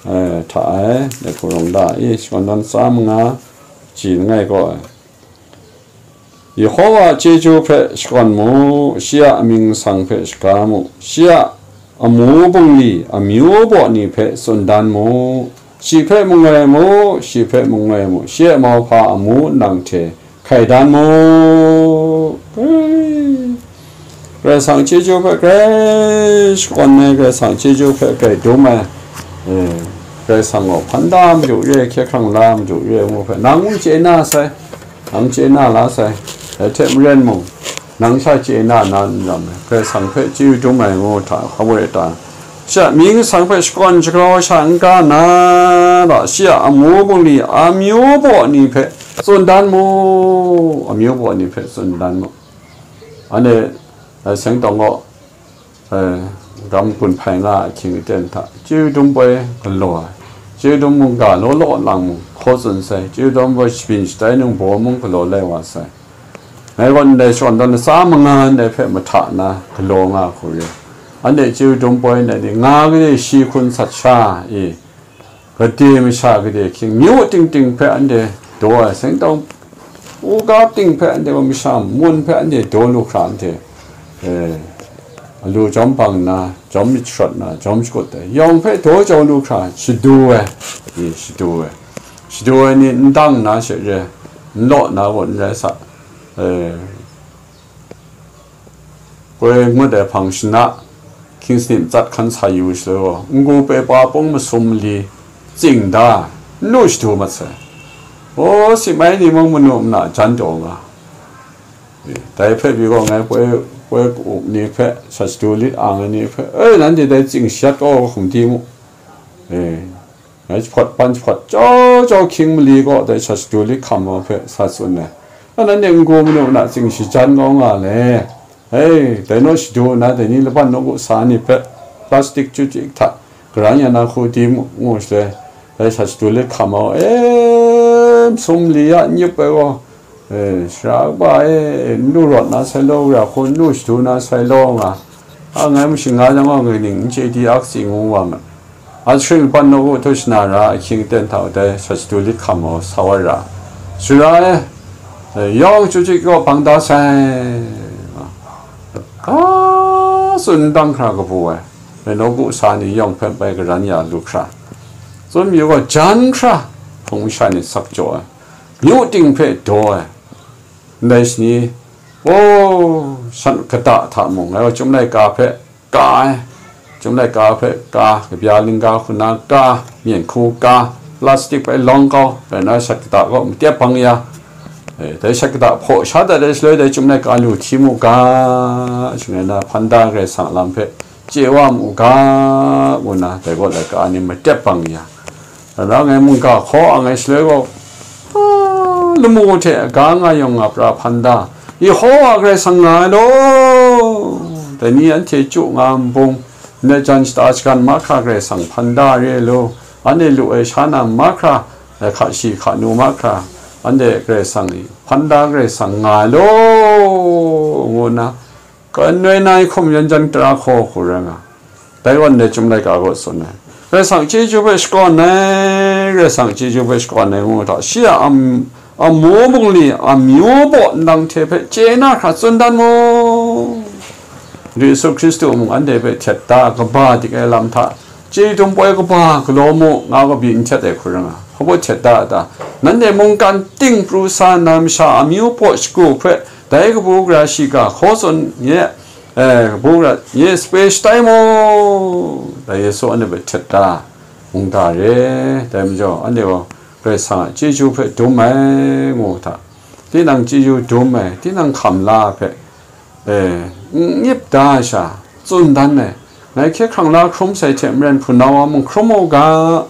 eh, hta ai, dai hku rawng da i, shakawn dan tsa manga, ji langai kaw ai. Yehova a chyeju hpe shakawn mu, shi a amying masang hpe shaga mu, shi a amu bungli, amyu baw ni hpe tsun dan mu, shi hpe mung ngoi mu, shi hpe mung ngoi mu, shi a mauhpa amu nang hte hkai dan mu. Karai Kasang chyeju hpe grai shakawn ai, Karai Kasang chyeju hpe grai dum ai, eh, Karai Kasang gaw hpan da madu re, hkye hkrang la madu re ngu hpe, nang n chye na sai, nang chye na la sai, dai hte maren mung, nang sha chye na na n ram ai, Karai Kasang hpe chyeju dum ai ngu hta, hpa woi ta, shi a mying masang hpe shakawn shagrau sha n ga na, ra shi a amu bungli, amyu baw ni hpe tsun dan mu, amyu baw ni hpe tsun dan mu. Anhte, eh, seng tawng gaw, eh, ram gun hpai nga ai ahkying aten hta, chyeju dum poi galaw ai, chyeju dum mungga law law lang mung hkaw tsun sai, chyeju dum poi shabyin shatai ningbaw mung galaw lai wa sai. Ngai gaw ndai shakawn dan latsa manga ndai hpe mahta na galaw nga hku re. Anhte chyeju dum poi ndai ni nga gade shi hkun sat sha i, gade masha gade ahkying, myu ting ting hpe anhte daw ai, seng tawng u ga ting hpe anhte gaw masha mun hpe anhte daw lu hkra anhte, eh, alu jawm bang nna, jawm myit sharawt nna, jawm shakut ai yawng hpe daw jau lu hkra shadu ai, i, shadu ai, shadu ai ni n dang na she re, n law na gaw n rai sa, eh, Koi ngut ai hpang shana, hkying sanit matsat hkan sa yu shaloi gaw, n-gu pe pa pung masum mali, tsing da, n lu shadu mat sai. O, sip mai ni mung manu mana jan taw nga. Dai hpe pyi gaw, ngai poi, poi ka-up ni hpe, sat shadu lit ang ai ni hpe, e, nanhte dai tsing shayat kau hkum di mu. E, Ngai jahpawt ban jahpawt jau jau hkying mali kaw dai sat shadu lit hkam ai hpe sa tsun ai. A, nanhte n-gu manu na tsing shajan kau nga le. Hei, dai naw shadu na dai ni laban nawku sa ni hpe plastic chyu chyu hta garan ya na hku di mu, ngu shaloi, dai sat shadu lit hkam ai, e, masum mali ya n yup ai gaw, e, sara kaba e, n lu rawt na sai law, ra hku n lu shadu na sai law nga, a ngai mashing nga jang gaw, ngai ning n chye di ak si ngu wa ma. A, shing laban nawku htu shana ra, ahkying aten hta dai sat shadu lit hkam ai sa wa ra. Sara e, e, yawng chyu chyu kaw bang da sai. Ka tsun dang hkra kabu ai, e, nawku sa ni yawng hpe bai garan ya lu hkra, tsun yu gaw jan hkra, hpung masha ni sak jaw ai, myu ting hpe daw ai, ndai shani, o, shan kata hta mung, ngai gaw Chyum Laika hpe ka ai, Chyum Laika hpe ka, kabya lingga hku na ka, myen hku ka, plastic bai lawng kau, bai na shat kata kaw matep bang ya, e, dai shat kata hpaw sha dat ai shaloi dai Chyum Laika lu hti mu ga, shangai na hpan da Karai Kasang a lam hpe chye wa mu ga, ngu na dai kaw laika ni matep bang ya. Dai na ngai mungga hkaw ang ai shaloi gaw, a, lamu hte aga nga yawng nga pra hpan da, Yehova Karai Kasang nga ai law, dai ni anhte chyu nga nbung, ndai jan shata shagan mahkra Karai Kasang hpan da re law, anhte lu ai sha na mahkra, hka shi hka nu mahkra, anhte Karai Kasang hpan da Karai Kasang nga ai law, ngu nna, Kanoi na ai hkum yan jan tara hkaw hku rai nga. Dai wan dai Chyum Laika gaw tsun ai, Karai Kasang chyeju hpe shakawn ai, Karai Kasang chyeju hpe shakawn ai ngu hta, shi a am-, amu bungli, amyu baw ndang hte hpe chye na hkra tsun dan mu. Yesu Hkristu mung anhte hpe htet da kaba dik ai lam hta, chyeju dum poi kaba galaw mu, nga kaw byin n htet ai hku rai nga. Hpa baw htet da a ta? Nanhte mungkan ting pru sa nna masha amyu baw shagu hpe dai kabu gara shiga hkaw tsun nye, eh, kabu gara nye sape shatai mu? Dai Yesu anhte hpe htet da, mungga re, dai majaw anhte gaw Karai Kasang a chyeju hpe dum ai ngu hta, tinang chyeju dum ai, tinang hkam la ai hpe, e, n-, n-, yip da ai sha, tsun dan ai, ngai hkye hkrang la hkrum sai hte maren hpunau wa mung hkrum u ga,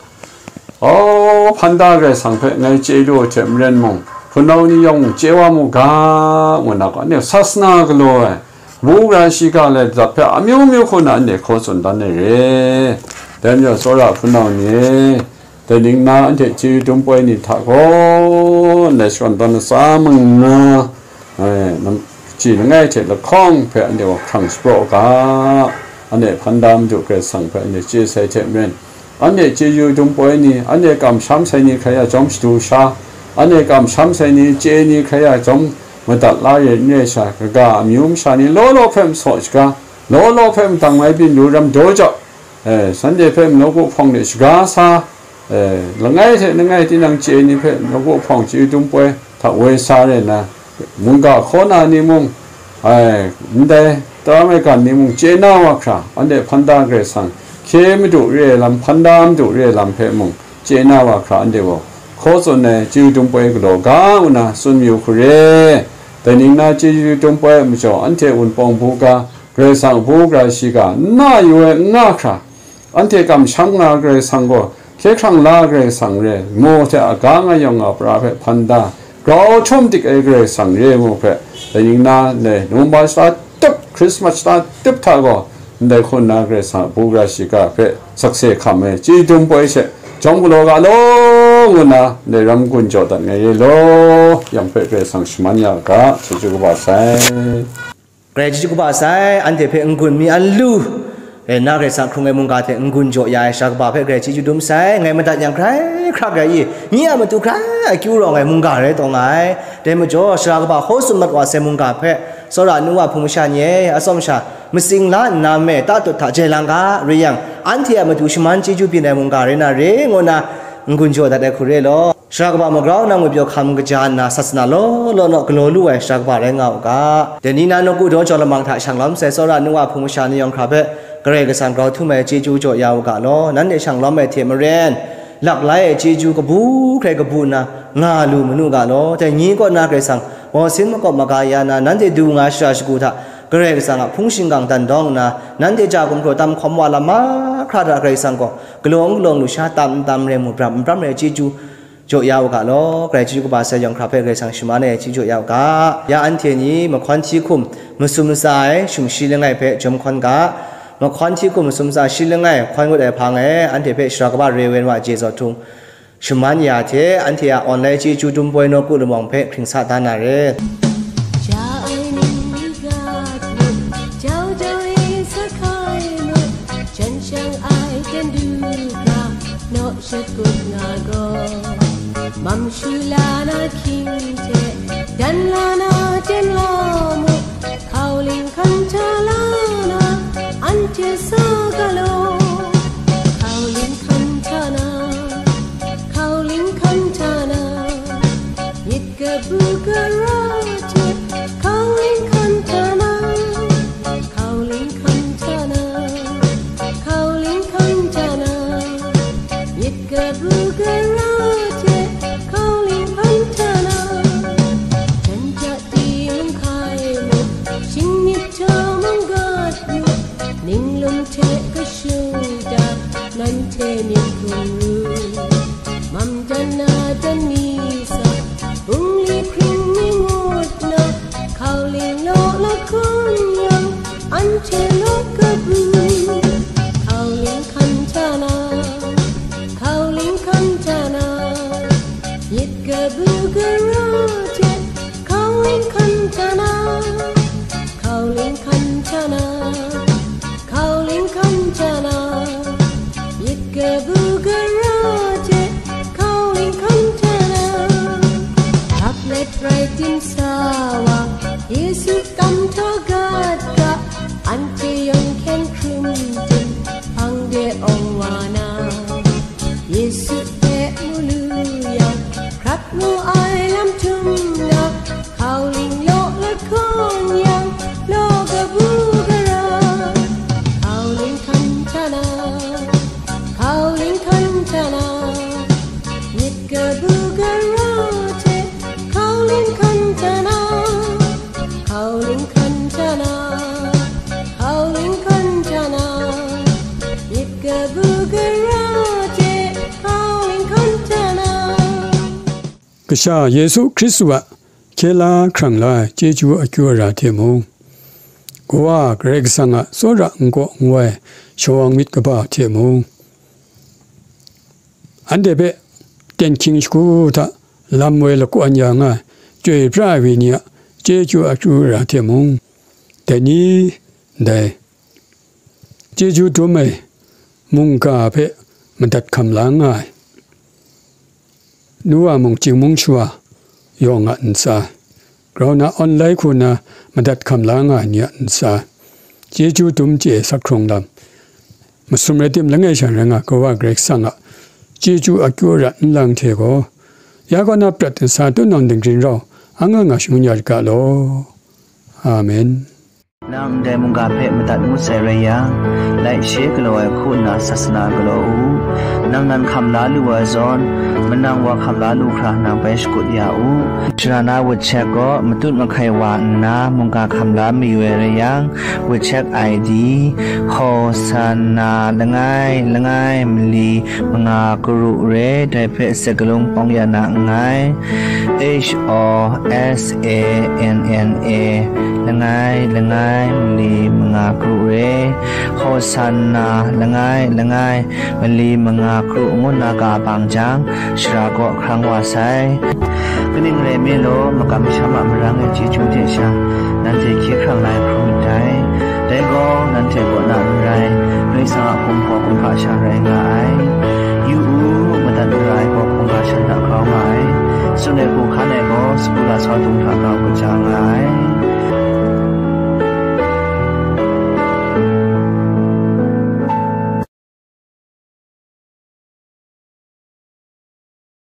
o, hpan da Karai Kasang hpe ngai chye lu ai hte maren mung, hpunau ni yawng mung chye wa mu ga, ngu na gaw, anhte sasana galaw ai, bu gara shiga lai dat hpe amyu myu hku na anhte hkaw tsun dan ai re. Dai majaw, tsawra hpunau ni e, dai ning na anhte chyeju dum poi ni hta gaw, ndai shakawn dan latsa manga, eh, nam-, kaji langai hte lahkawng hpe anhte gaw hkrang shapraw u ga, anhte hpan da Madu Karai Kasang hpe anhte chye sai hte maren, anhte chyeju dum poi ni, anhte kamsham sai ni hkrai a chyawm shadu sha, anhte kamsham sai ni chye ni hkrai a chyawm madat la re n re sha, kaga amyu masha ni law law hpe masaw shaga, law law hpe madang mai byin lu ram daw jau, eh, shanhte hpe nawku hpawng de shaga sa, eh, langai hte langai tinang chye ni hpe nawku hpawng chyeju dum poi hta woi sa re na, mungga hkaw na ni mung, ai, ndai tara maigan ni mung chye na wa hkra, anhte hpan da Karai Kasang, hkye madu re ai lam, hpan da madu re ai lam hpe mung chye na wa hkra, anhte gaw hkaw tsun ai chyeju dum poi galaw ga ngu na tsun mayu hku re. Dai ning na chyeju dum poi a majaw, anhte Wunpawng buga, Karai Kasang a buga shiga n na yu ai n nga hkra, anhte kamsham nga Karai Kasang gaw, hkye hkrang la Karai Kasang re, mu hte a ga nga yawng nga pra hpe hpan da, grau htum dik ai Karai Kasang re mu hpe, dai ning na ndai Nungba shata tup, Hkrismas shata tup hta gaw, ndai hku nna Karai Kasang a buga shiga hpe sakse hkam ai chyeju dum poi she, jawm galaw ga law, ngu nna ndai ram gun jaw dat ngai re law, yang hpe Karai Kasang shaman ya ga, chyeju kaba sai. Karai chyeju kaba sai, anhte hpe n-gun mi an lu, rai nna Karai Kasang hkrung ai mungga hte n-gun jaw ya ai Sara kaba hpe Karai chyeju dum sai, ngai madat yang hkrai hkrak rai i, nye a matu hkrai akyu rawng ai mungga rai taw nga ai. Dai majaw, Sara kaba hkaw tsun mat wa sai mungga hpe, tsawra nu wa hpung masha ni e, atsawm sha, matsing la nna me, tatut hta jai lang ga, rai yang, anhte a matu shaman chyeju byin ai mungga rai na re, ngu nna n-gun jaw dat ai hku re law. Sara kaba magrau nna ngwi pyaw hkam kaja nna, sasana law law naw galaw lu ai sara kaba rai nga u ga. Dai ni na nawku daw jau lamang hta shang lawm sai tsawra nu wa hpung masha ni yawng hkra hpe Karai Kasang grau htum ai chyeju jaw ya u ga law, nanhte shang lawm ai hte maren, lak lai ai chyeju kabu hkrai kabu nna nga lu manu ga law. Dai ni kaw na Karai Kasang mawsin makawp maga ya na, nanhte du nga shara shagu hta Karai Kasang a hpung shingkang dan dawng nna, nanhte ja gumhpraw tam hkawm wa lam mahkra hta Karai Kasang gaw galaw n galaw lu sha, tam n tam rai mu, bram n bram rai chyeju jaw ya u ga law, Karai chyeju kaba sai yawng hkra hpe Karai Kasang shaman ai chyeju jaw ya u ga. Ya anhte ni mahkawn hti hkum masum matsa ai shumshi langai hpe jawm hkawn ga. Mahkawn hti hkum masum matsa shi langai hkawn ngut ai hpang e, anhte hpe sara kaba re wen wa je zaw htung shaman ya hte, anhte a online chyeju dum poi nawku lamawng hpe hkring sa da na re. Ja ai ning i gat mut, jau jau e sa hkai mut, jan shang ai ten du ga, naw shakut nga gaw. Mam shu la na hkying hte, dan la na ten la mu, hkauling hkan hta la na, anhte sa galaw. Hkauling hkan hta na, hkauling hkan hta na, myit kabu gara hte, hkauling hkan hta na, hkauling hkan hta na, hkauling hkan hta na, myit kabu gara hte, hkauling hkan hta na, jan ja di mung hkai mu, shingmyit hta mung gat mu, ninglum hte kashung da, nanhte myit hkrum ru. Mam dan na dan mi sa, bungli hpring mi ngut na, hkauling law lahkawn yang, anhte law kabu. Hkauling hkan hta na, hkauling hkan hta na, myit kabu gara hte, hkauling hkan hta na, hkauling hkan hta na, hkauling hkan hta na, myit kabu gara hte, hkauling hkan hta na. Hkap let rai tim sa wa, Yesu kam htaw gat ga, anhte yawng hkyen hkrum tim, hpang de awng wa na. Yesu hpe mu lu yang, hkrat mu ai lam htum ga, hkauling law lahkawn yang, law kabu gara. Hkauling hkan hta na, hkauling hkan hta na, myit kabu gara hte, hkauling hkan hta na, hkauling hkan hta na, hkauling hkan hta na, myit kabu gara hte, hkauling hkan hta na. Kasha Yesu Hkristu a hkye la hkrang la ai chyeju akyu ara hte mung, Kawa Karai Kasang a tsawra nkaw nwai shawang myit kaba hte mung, anhte hpe ten hkying shagu hta lam woi lakawn ya nga ai chyoi pra ai wenyi a chyeju akyu ara hte mung, dai ni ndai chyeju dum ai mungga hpe madat hkam la nga ai. Nu wa mung chyingmung shawa yawng a ntsa, grau na online hku na madat hkam la nga ai ni a ntsa, chyeju dum chye sak hkrung lam, masum rai tim langai sha rai nga Kawa Karai Kasang a chyeju akyu ara nlang hte gaw, ya kaw na prat nsa tun nawng dingrin rau, anga nga shangun ya rit ga law. Amen. Nang ndai mungga hpe madat ngut sai rai yang, laishe galaw ai hku nna sasana galaw u. Nang nan hkam la lu ai zawn, manang wa hkam la lu hkra nang bai shakut ya u. Sara na wut shek gaw matut mahkai wa nna mungga hkam la mayu ai rai yang, wut shek I D, Hosanna langai langai mali manga karu re, dai hpe sakalung pawng ya na nngai. H O S A N N A, langai langai mali manga karu re, Hosanna langai langai mali manga karu ngu na ga bang jang, sara kaw hkrang wa sai. Kaning rai nme law, makam masham a marang e chyeju hte sha, nanhte hkye hkrang la ai hkrum ndai. Dai gaw, nanhte kaw na n rai, Karai Kasang a hpung hpaw kumhpa sha rai nga ai. Yu u, madat mara ai gaw hkungga shan hta grau nga ai. Tsun ai hku hkan ai gaw, sagu lasau dung hta grau kaja nga ai.